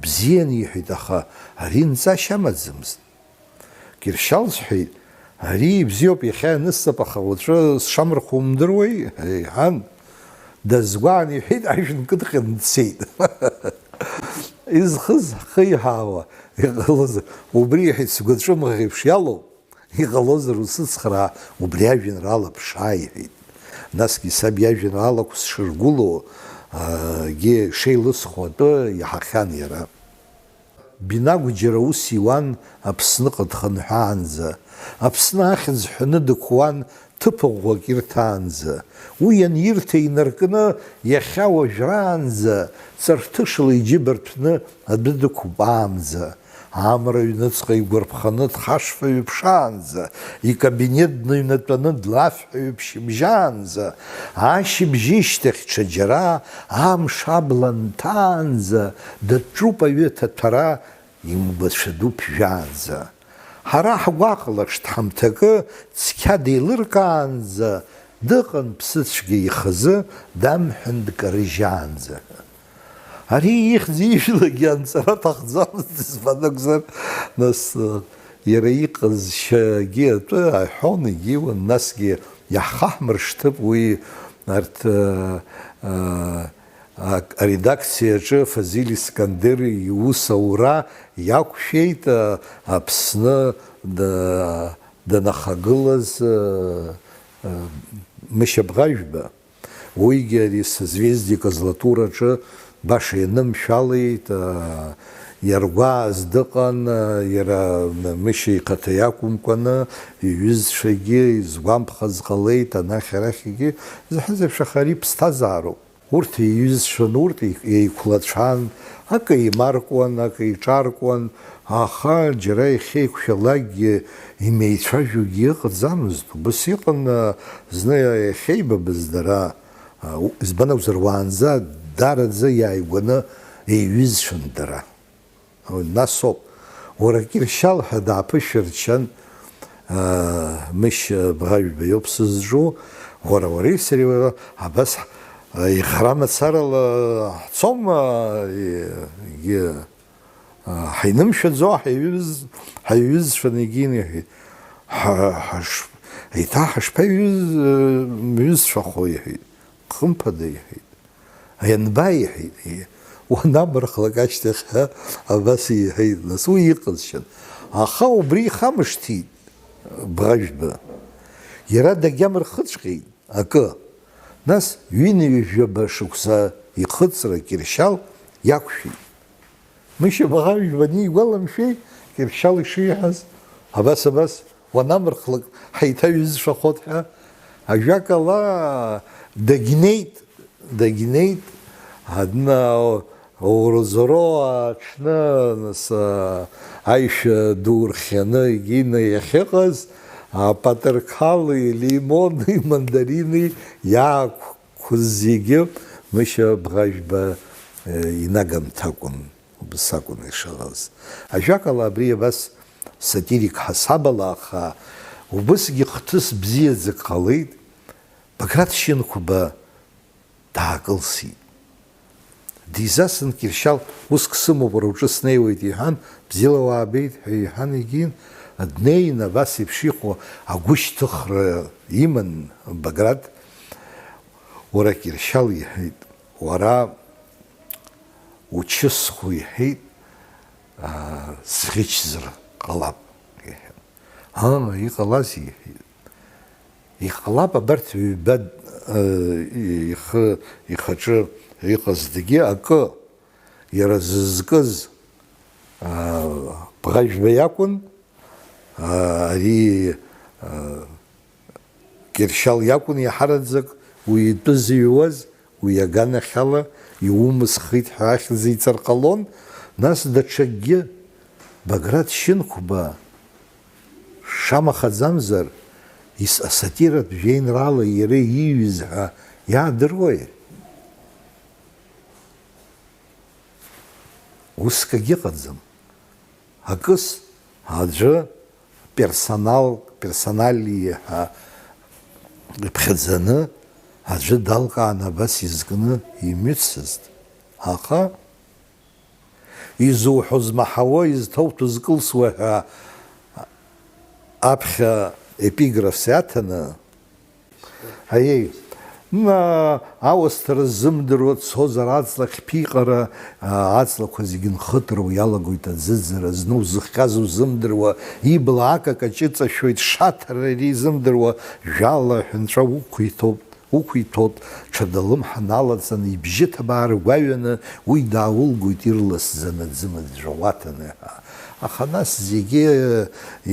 бзианы иҳәеит, аха ари нҵашьа амаӡамызт. Кьыршьал сҳәеит, ари ибзиоуп, иахьа ианысҵап, аха уаҵәы сшамырхәо умдыруеи? Ҳәа иҳәан, дазгәаан иҳәеит, ажәҩан кыдҟьаны дцеит. Изхыз ҳхы иҳаауа иҟалозар, убри иҳәеит, сгәаҵәымӷ еиԥш иалоу, иҟалозар усыцхраа, убри ажәеинраала ԥшаа, иҳәеит. Насгьы саб иажәеинраалақәа сшыргәыло, егьи шеилысхуа атәы иаҳахьан иара. Бинагә џьара ус иуан Аԥсныҟа дхынҳәаанӡа, Аԥсны ахьӡ ҳәаны дықәуан ҭыԥ ӷәӷәак ирҭаанӡа. Уи ианирҭа инаркны, иахьа уажәраанӡа, ҵарҭышла иџьыба рҭәны адәы дықәԥаанӡа, амра аҩныҵҟа игәарԥханы дхашфаҩы ԥшаанӡа, икабинет дныҩнатәаны длафҳәаҩы ԥшьыбжьаанӡа, ашьыбжьышьҭахь ҽаџьара амш абла нҭаанӡа, дыҿуп аҩы аҭаҭәара, имгәацәа ду ԥжәаанӡа. Ҳара ҳгәаҟлашт ҳамҭакы цқьа деилыркаанӡа, дыҟан ԥсыцәгьа ихазы, дамҳәан дкарыжьаанӡа. Ари ихьӡ ижәлагьы анҵара аҭахӡамызт, избан акәзар, нас, иара иҟазшьагьы атәы аҳәон, егьиуан, насгьы иаҳхаҳмыршҭып уи, арҭ, а, а, ак-, аредакциаҿы Фазиль Искандер иус аура иақәшәеит, а, Аԥсны да-, данахагылаз, а, а, Мышьа Бӷажәба. Уигьы ари Созвездие Козлатураҿы баша ианымшәалеит, а, иаргәааз дыҟан, а, иара Мышьа ихаҭа иакәымкәаны, иҩызцәагьы изгәамԥхаз ҟалеит, анахь-арахьгьы, изҳәаз еиԥш, аха ари ԥсҭазаароуп. Урҭ еиҩызцәан, урҭ еи-, еиқәлацәан, акы еимаркуан, акы еиҿаркуан, аха џьара иахьеиқәшәалакгьы имеицәажәогьы ыҟаӡамызт. Убас иҟан, а, зны иахьеибабаз дара, а, у-, избан акәзар, уаанӡа дараӡа иааигәаны еиҩызцәан дара. Нас ауп, уара Кьыршьал ҳәа дааԥышәырччан, аа, Мышь Бӷажәба иоуп сызҿу, уара, уареи сареи уара, абас, аа, иӷра мацарала ҳцома, егьи, аа, ҳаинымшәаӡо, ҳаиҩыз-, ҳаиҩызцәан егьин, иҳәеит. Ҳа-, ҳаш-, еиҭа ҳашԥаиҩыз-, мҩызцәахо, иҳәеит. Хымԥада, иҳәеит. Ианба, иҳәеит, уанамырхлак ашьҭахь ҳәа абас иҳәеит, нас, уи иҟазшьан. Аха убри ихамышҭит Бӷажәба. Иара дагьамырхыҵәҟьеит акы. Нас ҩынҩажәаба шықәса ихыҵра Кьыршьал иақәшәеит. Мышьа Бӷажәба анигәаламшәеи, Кьыршьал ишиҳәаз, абас, абас, уанамырхлак, ҳаиҭаҩызцәахоит ҳәа, ажәакала, дагьнеит, дагьнеит, адна, Урозоро аҽны, нас, аишәа ду рхианы егьины иахьыҟаз, апатырқали, лимони, мандарини иаақәкыз зегьы Мышьа Бӷажәба, э, инагамҭакәын, убыс акәын ишыҟаз. Ажәакала, абри абас сатирик ҳасабала, аха убысгьы хҭыс бзиаӡак ҟалеит, Баграт Шьынқәба даакылсит. Дизасын Кьыршьал, уск сымоуп, уара уҿы снеиуеит, иҳәан, бзиала уаабеит ҳәа иҳәан, егьин, днеин, абас еиԥш иҟоу агәышьҭыхра иман Баграт, уара Кьыршьал, иҳәеит, уара учысху, иҳәеит, аа, сӷьычзар ҟалап, иҳәан. Аа, иҟалазеи, иҳәеит. Иҟалап, абарҭ ҩба, э, ихы, ихаҿы иҟазҭгьы акы, иара зызкыз, а, Бӷажәба иакәын, а, ари, а, Кьыршьал иакәын иаҳараӡак уи итәы зыҩуаз, уи аганахьала иумысхит ҳәа ахьӡ иҵар ҟалон, нас даҽакгьы, Баграт Шьынқәба, шамахаӡамзар, ис-, асатиратә жәеинраала иара ииҩыз ҳәа иаадыруеи? Уск агьыҟаӡам. Акыс, аӡәы персонал, персоналиа ҳәа иԥхьаӡаны аӡәы далкааны абас изкны имҩыцызт. Аха изуҳәо змаҳауа, изҭауҭәу зкылсуа ҳәа аԥхьа епиграфс иаҭаны, Аиеи, м, ауасҭара ззымдыруа дцозар, аҵла хьԥиҟара, а, аҵлақәа зегьы нхытыруа иалагоит аӡыӡара, зны узыхҟьаз узымдыруа, ибла акака ҷыҵашәоит, шаҭара изымдыруа, жәала аҳәынҵәа уқәиҭоуп, уқәиҭоит, ҽада лымҳа налаҵаны, ибжьы ҭабаа ргәаҩаны, уи дааулгоит ирласӡаны аӡы мыӡәӡәа уаҭаны ҳәа. Аха нас зегьы, э,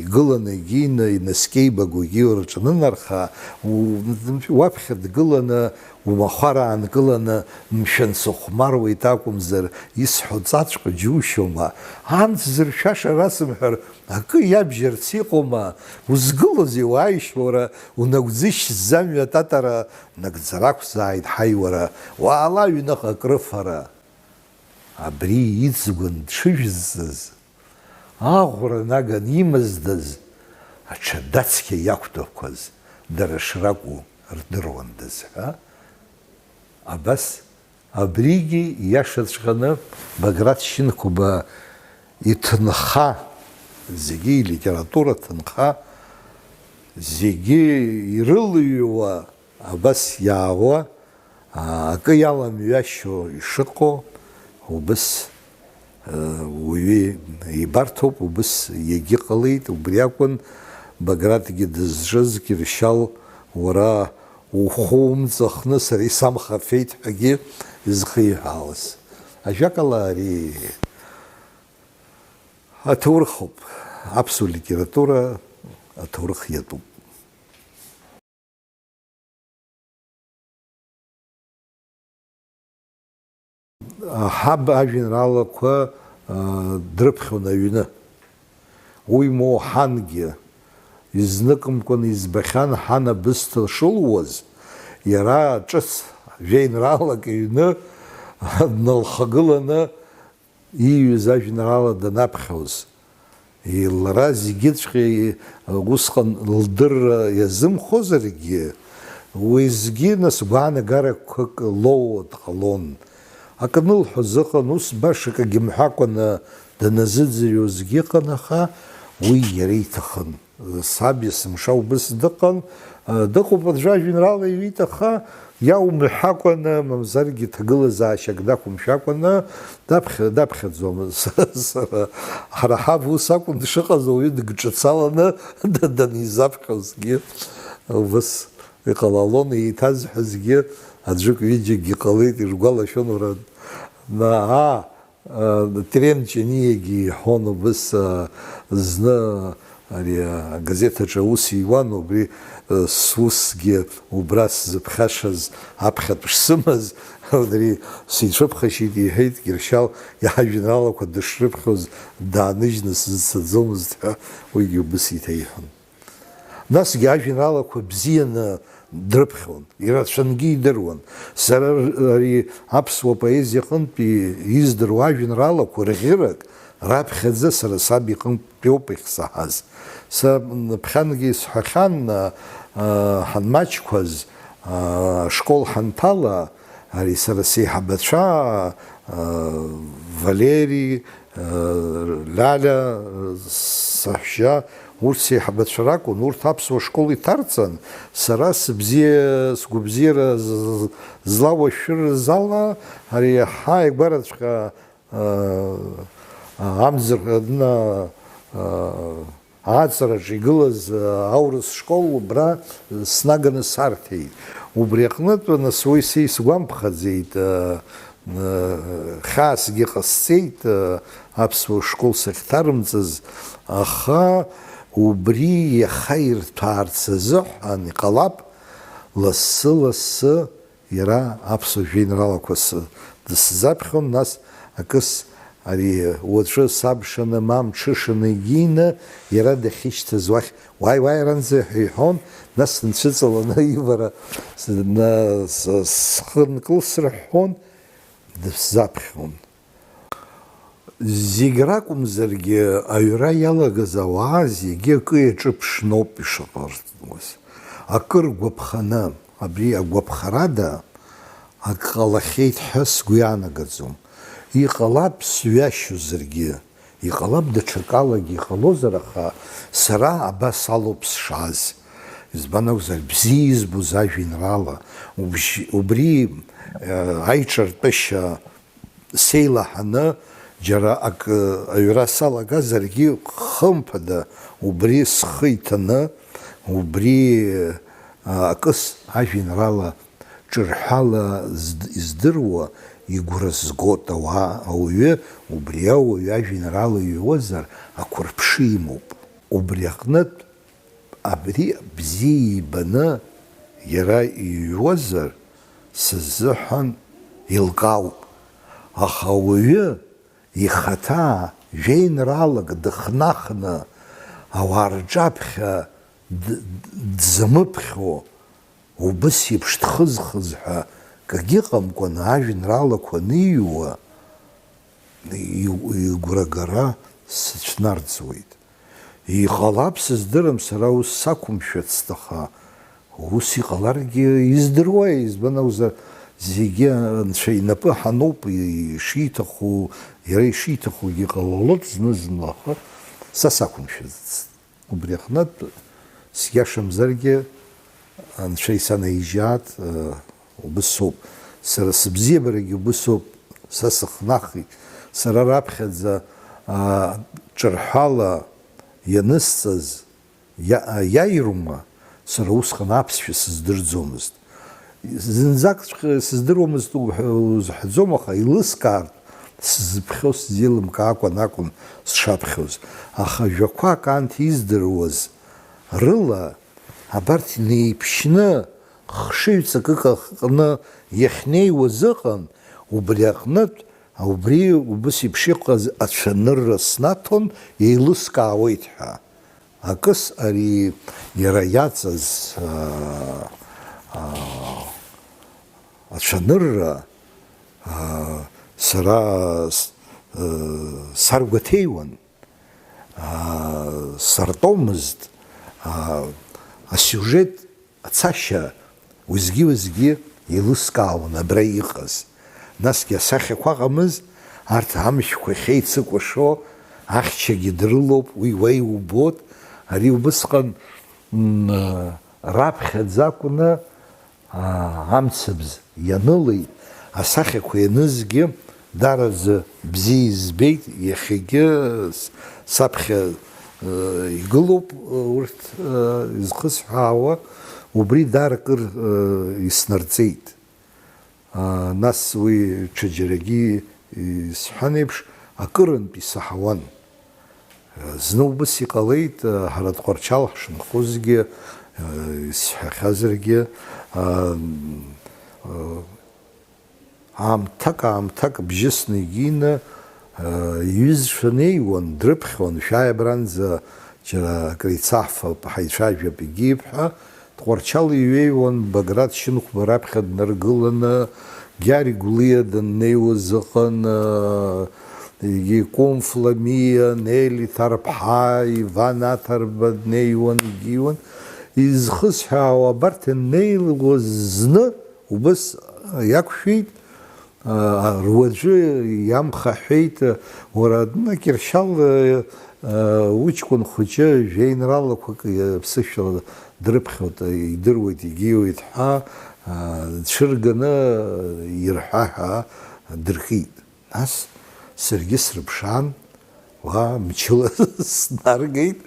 игыланы, егьины, инаскьеибагогьы рҿанынарха, у-, уаԥхьа дгыланы, умахәар аанкыланы, мшәан, сыхәмаруеит акәымзар, исҳәо ҵаҵәҟьа џьушьома. Анҭ зыршәаша расымҳәар, акы иабжьарц иҟоума? Узгылозеи уааишь уара, унагәӡышьӡамҩа татара нагӡара ақәзааит, ҳаи, уара, уаала аҩныҟа акрыфара. Абри иҵгәан дшыжәызҵаз, аӷәра наган имыздаз, аҽадацқьа иақәтәақәаз дара шракәу рдыруандаз ҳәа, абас абригьы иашаҵәҟьаны Баграт Шьынқәба иҭынха, зегьы илитература ҭынха, зегьы ирылыҩуа, абас иаауа, аа, акы иаламҩашьо ишыҟоу, убыс, э, уаҩы ибарҭоуп, убыс иагьыҟалеит, убри акәын Багратгьы дызҿыз, Кьыршьал, уара ухәы умҵахны сара исамхафеит ҳәагьы изхиҳәаауаз. Ажәакала, ари аҭоурыхуп, аԥсуа литература аҭоурых иатәуп. Ҳаб ажәеинраалақәа, аа, дрыԥхьон аҩны. Уи моу ҳангьы изныкымкәан избахьан, ҳан абысҭа шылуаз, иара ҿыц жәеинраалак иҩны дналхагыланы ииҩыз ажәеинраала данаԥхьоз, лара зегьыҵәҟьа усҟан лдырра иазымхозаргьы, уеизгьы, нас, гәаанагарақәак лоуа дҟалон. Акы анылҳәоз ыҟан, ус баша акгьы мҳәакәаны даназыӡырҩуазгьы ыҟан, аха уи иара иҭахын. Саб есымша убыс дыҟан, дыҟоуп аӡәы ажәеинраала иҩит, аха иаумҳәакәаны, мамзаргьы ҭагылазаашьак дақәымшәакәаны, даԥхьа-, даԥхьаӡомызт. Сара, ҳара ҳаб ус акәын дшыҟаз, ауаҩы дыгҿацаланы данизаԥхьозгьы убыс иҟалалон, еиҭазҳәазгьы аӡәык-ҩыџьакгьы ҟалеит, иргәалашәон, уара, Наа, Трен Ҷаниагьы иҳәон убыс, зны ари агазеҭ аҿы аус иуан, убри сусгьы убра сзыԥхьашаз аԥхьатә шсымаз, убри сицәыԥхашьеит, иҳәеит Гершьал, иаҳа ажәеинраалақәа дышрыԥхьоз дааныжьны сызцаӡомызт ҳәа уигьы убыс иҭеиҳәон. Насгьы ажәеинраалақәа бзианы дрыԥхьон, ирацәангьы идыруан. Сара ари аԥсуа поезиаҟынтәи издыруа ажәеинраалақәа рӷьырак раԥхьаӡа сара саб иҟынтәиоуп иахьсаҳаз. Са ԥхьангьы исҳәахьан, а, а, ҳанмаҷқәаз, а, ашкол ҳанҭала, ари сара сеиҳабацәа, а, Валери, Лиалиа, саҳәшьа, урҭ сеиҳабацәа ракәын, урҭ аԥсуа школ иҭарҵан, сара сыбзиа, сгәабзиара з-, з-, злауашәырыз ала, ари иаҳа игәараҵәҟьа, а, амӡырха дна, а, Аҵараҿы игылаз, а, аурыс школ убра снаганы сарҭеит. Убри аҟнытә, нас, уи са исгәамԥхаӡеит, а, а, хьаасгьы ҟасҵеит, а, аԥсуа школ сахьҭарымҵыз, аха убри иаха ирҭәаарц азыҳәан иҟалап, лассы-лассы Иара аԥсуа жәеинраалақәа сы-, дысзаԥхьон, нас акыс ари уаҵәы сабшаны, ма мҽышаны егьины, иара дахьышьҭаз уахь, уааи, уааи, аранӡа ҳәа иҳәон, нас дынцәыҵаланы ивара с-, на-, с-, схы нкылсырҳәҳәон, дысзаԥхьон. Зегь ракәымзаргьы, аҩра иалагаз ауаа зегьы акы иаҿыԥшноуп ишыҟарҵуаз. Акы ргәаԥханы, абри агәаԥхарада акы ҟалахьеит ҳәа сгәы иаанагаӡом. Иҟалап сҩашьозаргьы, иҟалап даҽакалагьы иҟалозар, аха сара абас алоуп сшааз. Избан акәзар, бзиа избоз ажәеинраала, убжь-, убри, э, аиҿартәышьа, сеилаҳаны, џьара акы аҩра салагазаргьы, хымԥада, убри схы иҭаны, убри, а, акыс ажәеинраала ҿырҳәала зд-, издыруа, игәра згоит ауаа, ауаҩы, убри ауаҩы ажәеинраала иҩуазар, ақәырԥшы имоуп. Убри аҟнытә, Абри бзиа ибаны иара иҩуазар, сызыҳәан еилкаауп, аха ауаҩы ихаҭа жәеинраалак дыхнахны ауаа рҿаԥхьа д-, д-, дзамыԥхьо, убыс еиԥш дхызхыз ҳәа акгьы ыҟамкәаны ажәеинраалақәа аниҩуа, иу-, игәрагара сыцәнарӡуеит. Иҟалап, сыздырам, сара ус сақәымшәацт, аха ус иҟаларгьы издыруеи, избан акәзар, зегьы Анцәа инапы ҳануп, ишиҭаху, иара ишиҭахугьы ҟалалоит зны-зынла, аха са сақәымшәацт. Убри аҟнытә, сиашамзаргьы, Анцәа исанаижьаат, э, убысоуп. Сара сыбзиабарагьы убысоуп, са сыхнахит. Сара раԥхьаӡа, а, ҿырҳәала ианысҵаз, иа-, иаирума, сара усҟан аԥсшәа сыздырӡомызт. Зынӡакҵәҟьа сыздыруамызт уҳәа-, узҳәаӡом, аха еилыскаартә сзыԥхьоз сзеилымкаакәан акәын сшаԥхьоз. Аха жәақәак анҭ издыруаз рыла, абарҭ инеиԥшьны, хшыҩҵакык аҟны иахьнеиуаз ыҟан, убри аҟнытә, убри убыс еиԥш иҟаз ацәанырра снаҭон, еилыскаауеит ҳәа. Акыс ари иара иаҵаз, аа, аа, ацәанырра, аа, сара с-, э, саргәаҭеиуан, аа, сартәомызт, аа, асиужет Ацашьа уеизгьы-уеизгьы еилыскаауан абра иҟаз. Насгьы асахьақәа ыҟамыз, арҭ амшәқәа ахьеицыкәашо, ахьчагьы дрылоуп, уи уа иубоит. Ари убысҟан, м, раԥхьаӡа акәны, а, амцабз ианылеит, асахьақәа ианызгьы, Даараӡа бзиа избеит, иахьагьы с-, саԥхьа, э, игылоуп, э, урҭ, э, изхысҳәаауа, убри даара акыр, э, иснарҵеит. А, нас уи ҽаџьарагьы Исҳәан еиԥш, акырынтә исаҳауан. Зны убыс иҟалеит, ҳара Тҟәарчал ҳшынхозгьы, исҳәахьазаргьы, аамҭак-аамҭак бжьысны егьины, иҩызцәа неиуан, дрыԥхьон, шәааи абранӡа џьара акреицаҳфап, ҳаицәажәап егьип ҳәа, Тҟәарчал иҩеиуан Баграт Шьынқәба раԥхьа днаргыланы, Гьаргь Гәлиа даннеиуаз ыҟан, егьи Кәымф Ламиа, Нели Ҭарԥҳа, Иван Аҭарба днеиуан, егьиуан. Изхысҳәаауа, абарҭ иннеиуаз зны убыс иақәшәеит, Руаӡәы иамхаҳәеит, уара, Кьыршьал, уҷкәын хәыҷы жәеинраалақәак ԥсышәала дрыԥхьоит, идыруеит, егьиуеит ҳәа, цәырганы ирҳәа ҳәа дыркит. Нас саргьы срыԥшаан, уа мчыла снаргеит,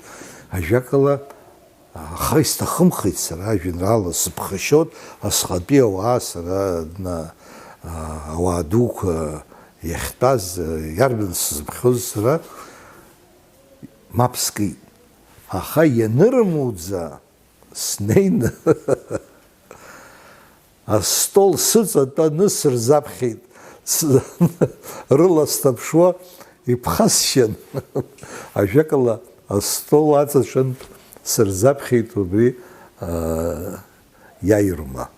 ажәакала, Аха исҭахымхеит сара ажәеинраала сыԥхашьоит, асҟатәи ауаа сара, на, а, ауаа дуқәа иахьтәаз, а, иарбан сзыԥхьоз сара, мап скит. Аха ианырымуӡа, снеины Астол сыҵатәаны сырзаԥхьеит. С-, рыла снаԥшуа иԥхасшьан. Ажәакала, астол аҵаҿынтә сырзаԥхьеит убри, аа, иаирума.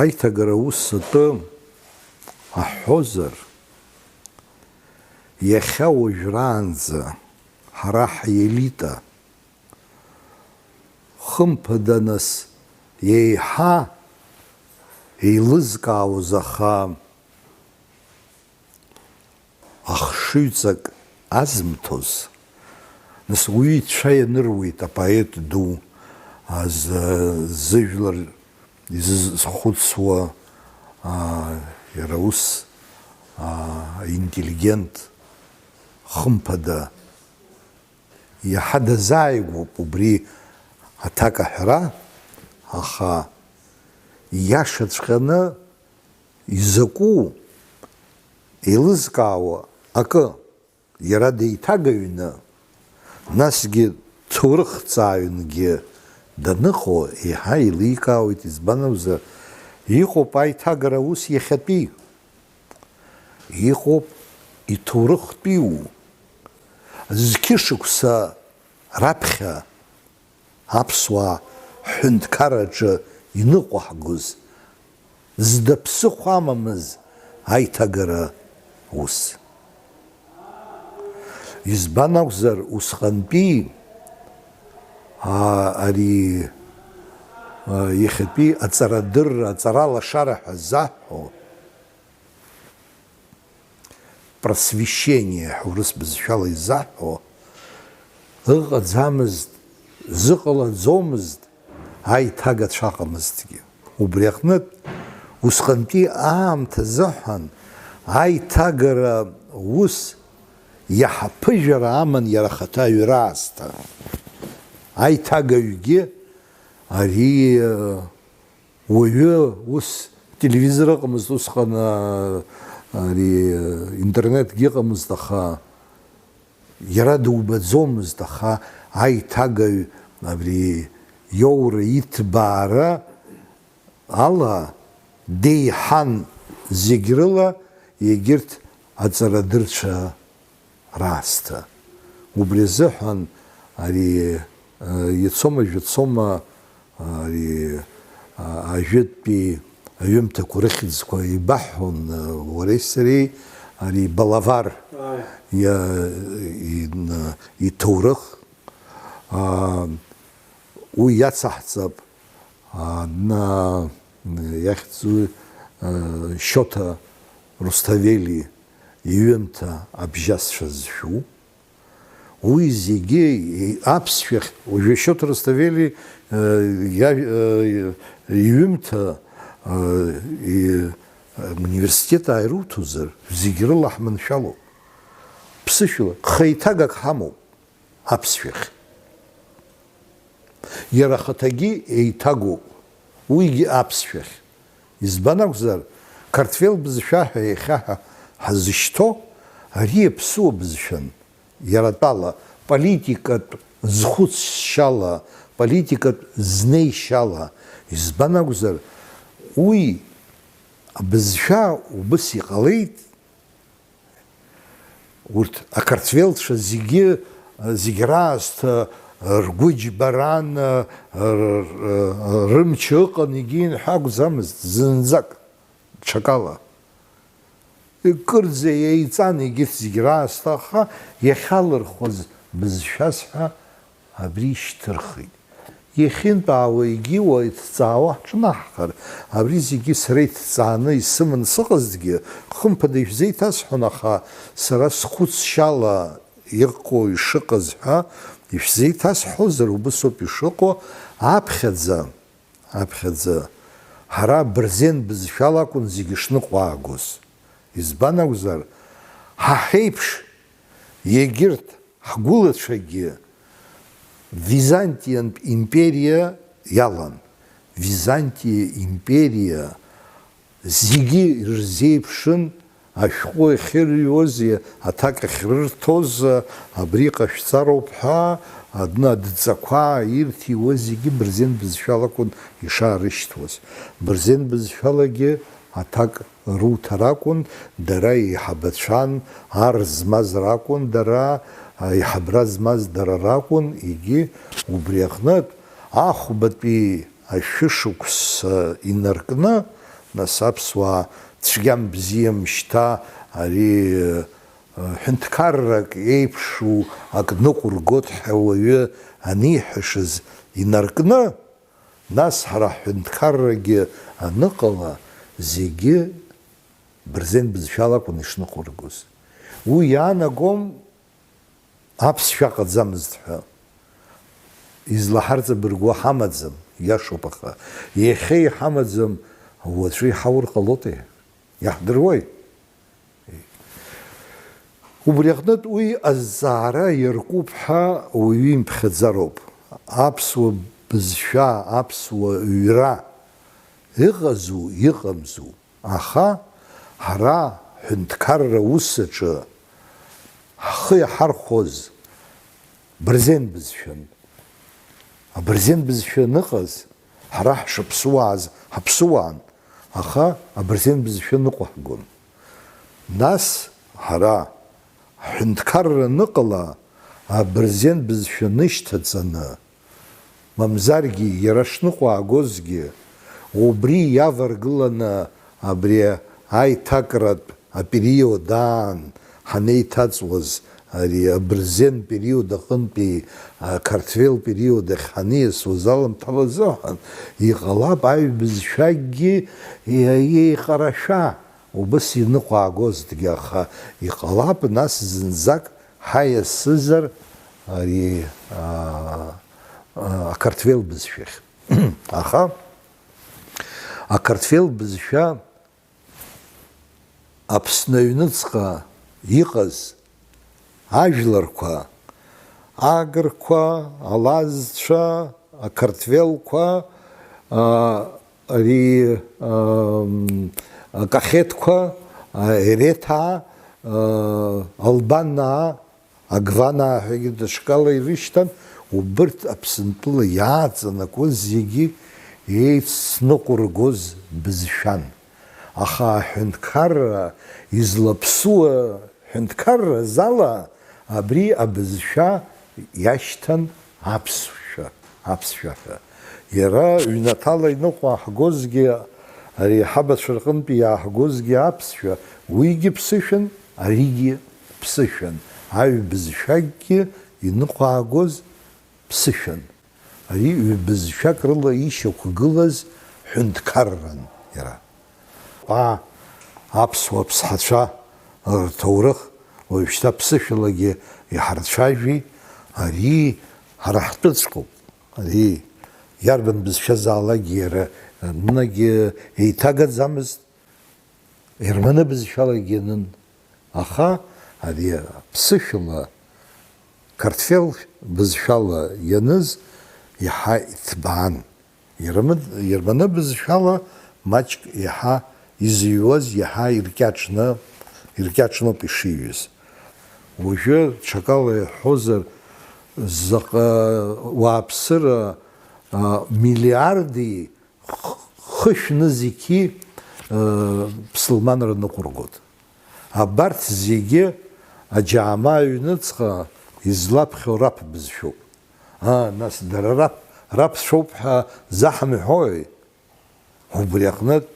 Аиҭагара ус атәы аҳҳәозар, иахьа уажәраанӡа ҳара ҳелита, хымԥада нас, еиҳа еилызкаауаз аха ахшыҩҵак азымҭоз, нас уи ицәа ианыруеит апоет ду, а, зы-, зыжәлар изызхәыцуа, а, иара ус, а, интеллигент, хымԥада, иаҳа дазааигәоуп убри аҭак аҳәара, аха иашаҵәҟьаны изакәу еилызкаауа акы, иара деиҭагаҩны, насгьы ҭоурыхҭҵааҩынгьы даныҟоу еиҳа еиликаауеит, избан акәзар, иҟоуп аиҭагара аус иахьатәи, иҟоуп иҭоурыхтәиу, зқьышықәса раԥхьа аԥсуаа ҳҳәынҭқарраҿы иныҟәаҳгоз, зда ԥсыхәа амамыз аиҭагара ус. Избан акәзар, усҟантәи, аа, ари, аа, иахьатәи аҵарадырра, аҵаралашара ҳәа заҳҳәо, просвещение ҳәа урыс бызшәала изаҳҳәо, ыҟаӡамызт, зыҟалаӡомызт аиҭагацәа ыҟамызҭгьы. Убри аҟнытә, усҟантәи аамҭа азыҳәан аиҭагара ус иаҳа ԥыжәара аман иара ахаҭа аҩра аасҭа. Аиҭагаҩгьы ари, Уаҩы ус телевизор ыҟамызт усҟан, а, ари, а, интернетгьы ыҟамызт, аха иара дубаӡомызт, аха аиҭагаҩ абри иоура иҭбаара ала деиҳан зегь рыла егьырҭ аҵарадырцәа раасҭа. Убри азыҳәан ари, э, ицома, жәацома, ари, а, ажәытәтәи аҩымҭақәа рыхьӡқәа ибаҳҳәон, э, уареи сареи, ари Балавар Ааи. иа-, ин-, иҭоурых, а, уи иацаҳҵап, а, на-, иахьӡу, э, Шьоҭа Русҭавели иҩымҭа абжьасцәа зшәу. Уи зегьы аԥсшәахь, уажәы Шьоҭа Русҭавели, э, иа-, э, иҩымҭа, э, и-, университет ааируҭозар, зегь рыла ҳманшәалоуп. Ԥсышәала, хеиҭагак ҳамоуп аԥсшәахь. Иара ахаҭагьы еиҭагоуп уигьы аԥсшәахь. Избан акәзар, Қарҭвел бызшәа ҳәа иахьа ҳа ҳазышьҭоу ари аԥсуа бызшәан, иара атәала, политикатә зхәыцшьала, политикатә знеишьала. Избан акәзар, уи абызшәа убыс иҟалеит, урҭ ақарҭвелцәа зегьы, зегь раасҭа ргәы џьбаран, р-, р-, рымч ыҟан, егьи ҳәа акәӡамызт, зынӡак, ҽакала. Кырӡа еиҵан егьырҭ зегь раасҭа, аха иахьалырхуаз бызшәас ҳәа абри ишьҭырхит. Иахьынтәаауа егьиуа иҭҵаауа ҳҿынаҳхар, абри зегьы сара иҭҵааны исыман сыҟазҭгьы, хымԥада ишәзеиҭасҳәон, аха сара схәыцшьала иҟоу ишыҟаз ҳәа ишәзеиҭасҳәозар, убысоуп ишыҟоу, аԥхьаӡа, аԥхьаӡа ҳара абырзен бызшәала акәын зегьы шныҟәаагоз. Избан акәзар, ҳа ҳеиԥш егьырҭ ҳгәылацәагьы Византиантә империа иалан. Византиа империа зегьы ирзеиԥшын, ашәҟәы ахьырҩуаз, аҭак ахьрырҭоз, абри ҟашәҵароуп ҳәа, адны адҵақәа ирҭиуаз зегьы бырзен бызшәалакәын ишаарышьҭуаз. Бырзен бызшәалагьы аҭак руҭар акәын, дара еиҳабацәан, ар змаз ракәын дара, аиҳабра змаз дара ракәын, егьи убри аҟнытә, ахәбатәи ашәышықәса инаркны, нас аԥсуаа цәгьам бзиам шьҭа ари, ы, ҳәынҭқаррак еиԥшу ак ныҟәыргоит ҳәа уаҩы аниҳәашаз инаркны, нас ҳара ҳҳәынҭқаррагьы аныҟала, зегьы бырзен бызшәала акәын ишныҟәыргоз. Уи иаанагом аԥсшәа ҟаӡамызт ҳәа. Излаҳарҵабыргуа ҳамаӡам, иашоуп, аха иахьа иҳамаӡам, уаҵәы иҳаур ҟалоти? Иаҳдыруеи? Убри аҟнытә уи азҵаара иаркуп ҳәа уаҩы имԥхьаӡароуп. Аԥсуа бызшәа, аԥсуа ҩра ыҟазу, иҟамзу? Аха ҳара ҳҳәынҭқарра ус аҿы ҳхы иаҳархәоз бырзен бызшәан. Абырзен бызшәа аныҟаз, ҳара ҳшыԥсуааз ҳаԥсуаан, аха абырзен бызшәа ныҟәаҳгон. Нас ҳара ҳҳәынҭқарра аныҟала, абырзен бызшәа нышьҭаҵаны, мамзаргьы иара шныҟәаагозгьы, убри иаваргыланы абри аиҭакратә апериод аан ҳанеиҭаҵуаз, ари абырзен период аҟынтәи ақарҭвел период ахь ҳаниасуаз аламҭала азыҳәан, иҟалап аҩбызшәакгьы еиҟарашәа убыс иныҟәаагозҭгьы, аха иҟалап нас зынӡак ҳаиасызар ари, аа, аа, ақарҭвел бызшәахь. Аха ақарҭвел бызшәа Аԥсны аҩныҵҟа иҟаз ажәларқәа, агырқәа, алазцәа, ақарҭвелқәа, аа, ари, ам, акахеҭқәа, а, ереҭаа, а, албанаа, агванаа ҳәагьы даҽакала ирышьҭан, убырҭ Аԥсынтәыла иааҵанакуаз зегьы еицныҟәыргоз бызшәан. Аха аҳәынҭқарра излаԥсуа ҳәынҭқарразы ала абри абызшәа иашьҭан аԥсшәа, аԥсшәа ҳәа. Иара ҩнаҭала иныҟәааҳгозгьы, ари ҳабацәа рҟынтәи иааҳгозгьы аԥсшәа, уигьы ԥсышәан, аригьы ԥсышәан, аҩбызшәакгьы иныҟәаагоз ԥсышәан. Ари ҩбызшәак рыла ишьақәгылаз ҳәынҭқарран иара. Аа, аԥсуа ԥсҳацәа рҭоурых уажәшьҭа ԥсышәалагьы иҳарцәажәеит, ари ҳара ҳтәыҵәҟьоуп, ари иарбан бызшәазаалакгьы иара нагьы еиҭагаӡамызт. Германы бызшәалагьы ианын, аха ари аԥсышәала, Қарҭвел бызшәала ианыз, иаҳа иҭбаан. Герман-, германы бызшәала маҷк иаҳа изыҩуаз иаҳа иркьаҿны, иркьаҿноуп ишиҩыз. Уажәы ҽакала иаҳҳәозар, заҟа уааԥсыра, а, миллиарди хышә нызқьи, а, ԥсылманра ныҟәыргоит. Абарҭ зегьы аџьаама аҩныҵҟа излаԥхьо раԥ бызшәоуп. Аа, нас, дара раԥ-, раԥсшәоуп ҳәа заҳамҳәои? Убри аҟнытә,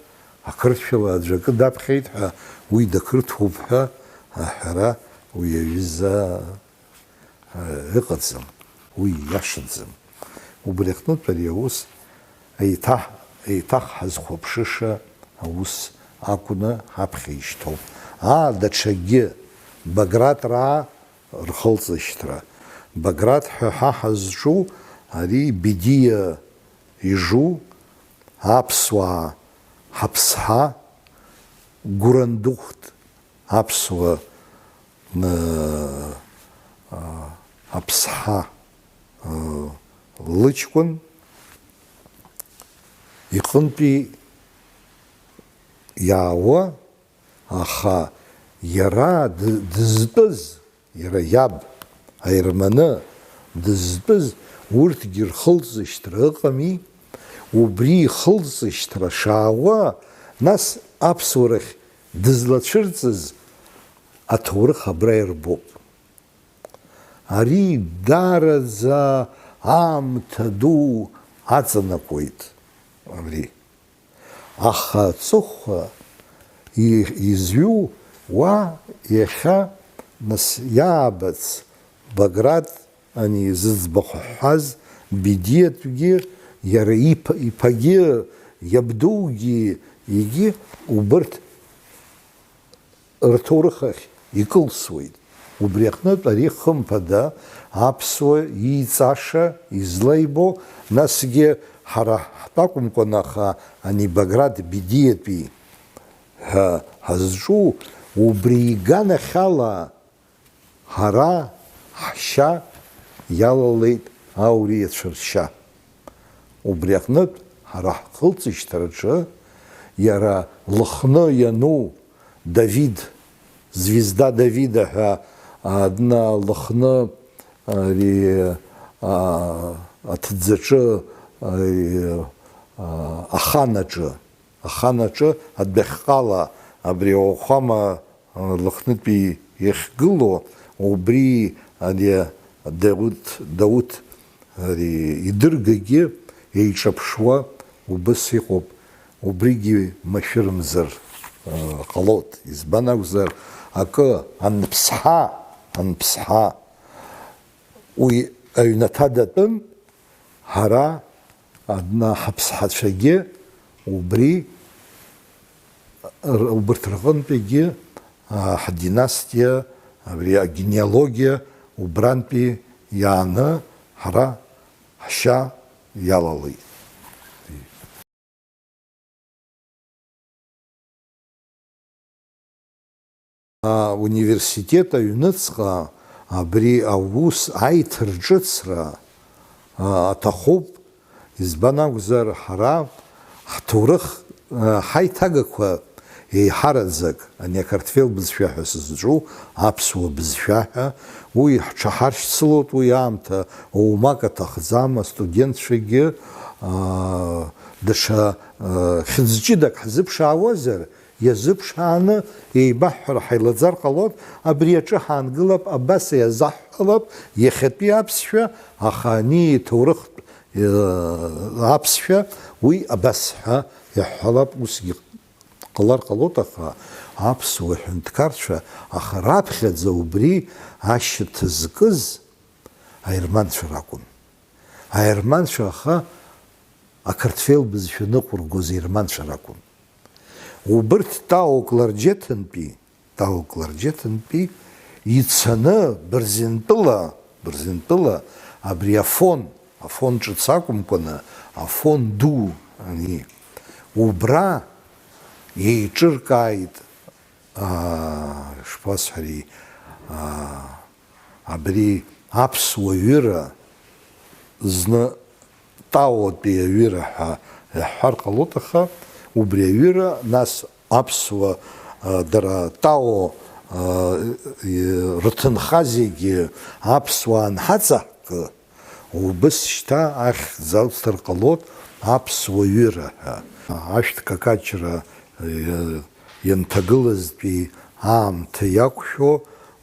ақырҭшәала аӡәы акы даԥхьеит ҳәа, уи дақырҭуп ҳәа аҳәара уи аҩыза, ы, ыҟаӡам, уи ииашаӡам. Убри аҟнытә ари аус еиҭаҳ-, еиҭах ҳазхәаԥшыша аус акәны ҳаԥхьа ишьҭоуп. Аа, даҽакгьы, Багратраа рхылҵышьҭра. Баграт ҳәа ҳа ҳазҿу ари Бедиа ижу аԥсуаа ҳаԥсҳа Гурандухт аԥсуа, ы, а, аԥсҳа, ы, лыҷкәын иҟынтәи иаауа, аха иара ды-, дызтәыз, иара иаб аерманы дызтәыз, урҭгьы рхылҵышьҭра ыҟами, убри ихылҵышьҭра шаауа, нас аԥсуарахь дызлацәырҵыз аҭоурых абра ирбоуп. Ари даараӡа аамҭа ду аҵанакуеит, абри. Аха аҵыхәа и-, изҩу уа иахьа нас иаабац Баграт ани зыӡбахә ҳҳәаз Бедиатәгьы, иара иԥа-, иԥагьы, иабдугьы, егьи убырҭ рҭоурых ахь икылсуеит. Убри аҟнытә ари хымԥада аԥсуа ииҵаша излаибо, насгьы ҳара ҳтәакәымкәан, аха ани Баграт Бедиатәи ҳәа ҳазҿу, убри иганахьала ҳара ҳшьа иалалеит ауриацәа ршьа. Убри аҟнытә, ҳара ҳхылҵышьҭраҿы иара Лыхны иану Давид, Звезда Давида ҳәа адна Лыхны ари, а, аҭӡаҿы, ари, а, аханаҿы, аханаҿы адәахьҟала абри ауахәама Лыхнытәи иахьгылоу, убри ари Дауҭ, Дауҭ ари идыргагьы еиҿаԥшуа убыс иҟоуп, убригьы машәырымзар, э, ҟалоит. Избан акәзар, акы анԥсҳа, анԥсҳа уи аҩнаҭа датәын, ҳара адна ҳаԥсҳацәагьы убри, р-, убырҭ рҟынтәигьы, а, ҳдинастиа, абри агенеалогиа убрантәи иааны ҳара ҳшьа иалалеит. Ауниверситет аҩныҵҟа абри аус аиҭарҿыцра, а, аҭахуп, избан акәзар, ҳара ҳҭоурых, а, ҳаиҭагақәа еиҳараӡак, ани ақарҭфел бызшәа ҳәа сызҿу аԥсуа бызшәа ҳәа, уи ҳҽаҳаршьцылоит, уи аамҭа оумак аҭахӡам, астудентцәагьы, а, даҽа, а, хьыӡ ҷыдак ҳзыԥшаауазар, иазыԥшааны еибаҳҳәар ҳаилаӡар ҟалоит, абри аҿы ҳаангылап, абас иазаҳҳәалап иахьатәи аԥсшәа, аха ани иҭоурыхтә, э, аԥсшәа уи абас ҳәа иаҳҳәалап, усгьы ҟалар ҟалоит, аха аԥсуа ҳәынҭқарцәа, аха раԥхьаӡа убри ашьаҭа зкыз аерманцәа ракәын. Аерманцәа аха ақырҭфел бызшәа ныҟәыргоз аерманцәа ракәын. Убырҭ Тау Кларџьеҭынтәи, Тау Кларџьеҭынтәи ицаны Бырзентәыла, Бырзентәыла абри Афон, Афон ҿыц акәымкәаны, Афон ду ани, убра еиҿыркааит, аа, шԥасҳәари, аа, абри аԥсуа ҩыра зны Таотәи аҩыра ҳәа иаҳҳәар ҟалоит, аха убри аҩыра, нас аԥсуа, а, дара Тао, а, и-, рҭынха зегьы аԥсуаа анҳаҵаҳкы, убыс шьҭа ахьӡ алҵыр ҟалоит аԥсуа ҩыра ҳәа. Ашәҭ какаҷра, э, ианҭагылазтәи аамҭа иақәшәо,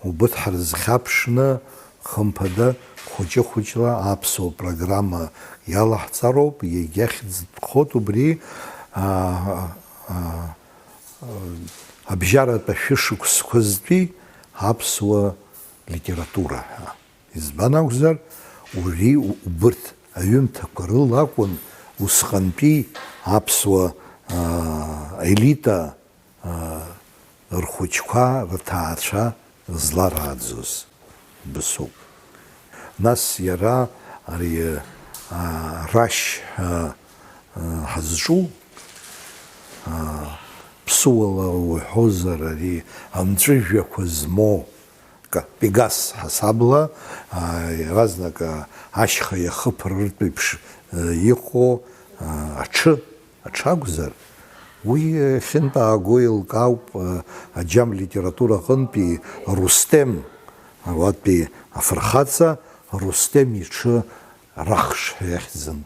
убырҭ ҳрызхьаԥшны, хымԥада, хәыҷы-хәыҷла аԥсуа программа иалаҳҵароуп, иагьахьӡ нхоит убри, а, а, а, абжьаратә ашәышықәсқәазтәи аԥсуа литература ҳәа. Избан акәзар, уи у-, убырҭ аҩымҭақәа рыла акәын усҟантәи аԥсуа, аа, елита, аа, рхәыҷқәа, рҭаацәа зларааӡоз бысоуп. Нас иара ари, аа, Рашь ҳәа, аа, ҳазҿу, аа, ԥсыуала уҳәозар, ари амҵәыжәҩақәа змоу, Ка-, Пегас ҳасабла, аа, иаразнак, аа, ашьха иахыԥрыртә еиԥш, э, иҟоу, аа, аҽы, аҽы акәзар, уи, э, ахьынтәааго еилкаауп, э, аџьам литература аҟынтәи Рустем, ауатәи афырхаҵа Рустем иҽы Рахш ҳәа иахьӡын.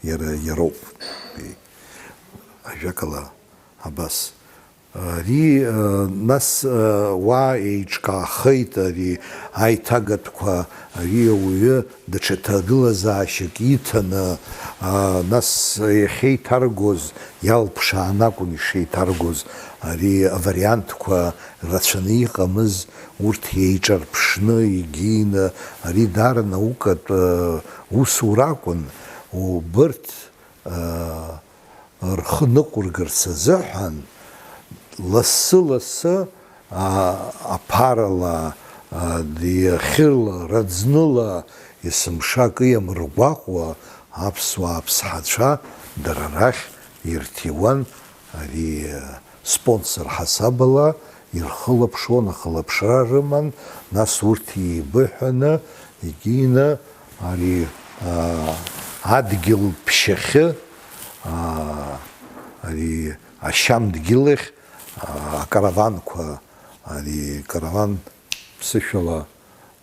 Иара иароуп. Ажәакала, абас. Ари, а, нас, а, уа еиҿкаахеит ари аиҭагатәқәа, ари ауаҩы даҽа ҭагылазаашьак иҭаны, а, нас иахьеиҭаргоз, иалԥшаан акәын ишеиҭаргоз, ари авариантқәа рацәаны иҟамыз, урҭ еиҿарԥшны, егьины, ари даара наукатә, а, усура акәын, убырҭ, рхы ныҟәыргарц азыҳәан, лассы-лассы, а, аԥарала, а, диахьырла, раӡныла, есымша акы иамыргәаҟуа аԥсуаа аԥсҳацәа дара рахь ирҭиуан, ари, а, спонсор ҳасабала ирхылаԥшуан, ахылаԥшра рыман, нас урҭ еибыҳәаны, егьины ари, а, адгьыл ԥшьахьы, а, ари ашьам дгьылахь, а, акараванқәа, ари караван ԥсышәала,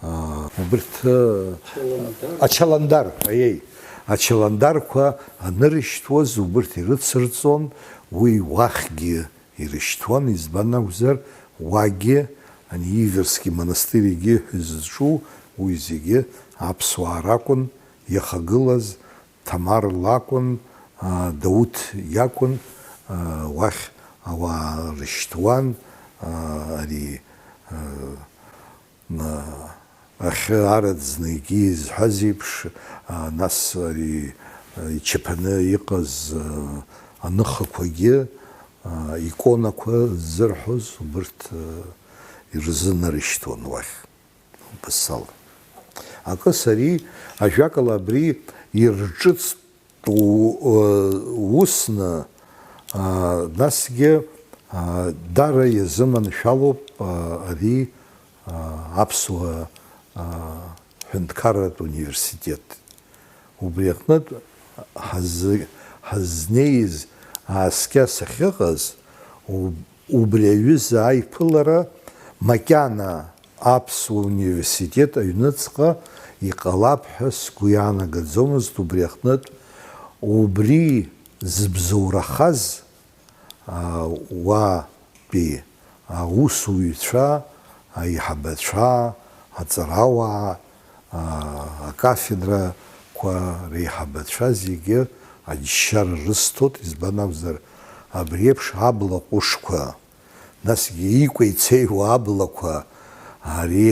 а, убырҭ, а, Ачаландар. Ачаландар, аиеи, ачаландарқәа анырышьҭуаз убырҭ ирыцырҵон, уи уахьгьы ирышьҭуан, избан акәзар, уагьы ани Иверски монастырь егьи ҳәа зызҿу, уи зегьы аԥсуаа ракәын иахагылаз, Ҭамар лакәын, а, Дауҭ иакәын, а, уахь ауаа рышьҭуан, а, ари, а, Ахьы араӡны егьи изҳәаз еиԥш, а, нас ари, а, ичаԥаны иҟаз, а, аныхақәагьы, а, иконақәа ззырҳәоз убырҭ, а, ирзынарышьҭуан уахь, убасала. Акыс ари, ажәакала, абри ирҿыц- тә-, усны, а, насгьы, а, дара иазыманшәалоуп, а, ари, а, аԥсуа, а, ҳәынҭқарратә университет. Убри аҟнытә ҳазы-, ҳазнеиз ааскьа сахьыҟаз, уб-, убри аҩыза аиԥылара макьана Аԥсуа университет аҩныҵҟа иҟалап ҳәа сгәы иаанагаӡомызт, убри аҟнытә убри зыбзоурахаз, а, уатәи аусуҩцәа, аиҳабацәа, аҵарауаа, а, акафедрақәа реиҳабацәа зегьы аџьшьара рысҭоит, избан акәзар, абри еиԥш абла ҟәышқәа, Насгьы икәа-ицеиуа аблақәа, ари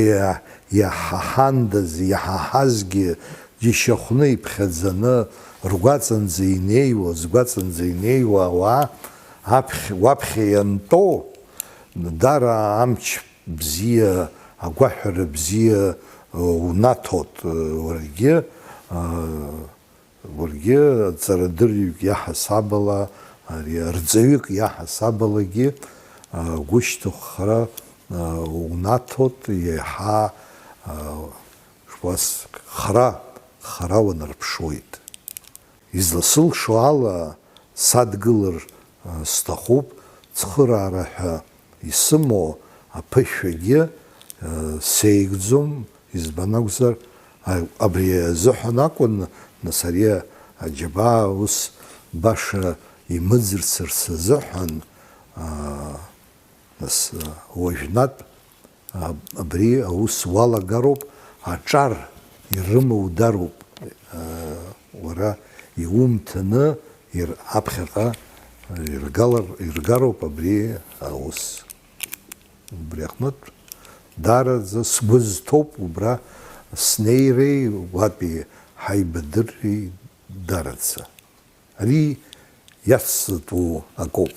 иаҳаҳандаз, иаҳаҳазгьы џьашьахәны иԥхьаӡаны, ргәаҵанӡа инеиуа, згәаҵанӡа инеиуа ауаа аԥхь-, уаԥхьа иантәоу, дара амч бзиа, агәаҳәара бзиа, э, унаҭоит, э, уаргьы, э, Уаргьы ҵарадырҩык иаҳасабала, ари арҵаҩык иаҳасабалагьы, а, гәышьҭыххара, а, унаҭоит, еиҳа, а, шуас, хра, хра уанарԥшуеит. Изласылшо ала садгылар сҭахуп, цхыраара ҳәа исымоу аԥышәагьы сеигӡом, избан акәзар, абри азыҳәан акәын, нас, ари аџьабаа ус баша имыӡырцырц азыҳәан, нас, уажәнатә абри аус уалагароуп, аҿар ирымоу дароуп, уара иумҭаны аԥхьаҟа иргароуп абри аус. Убри аҟнытә даараӡа сгәы зҭоуп убра снеиреи уатәи ҳаибадырреи даараӡа. Ари иацҵатәу акоуп.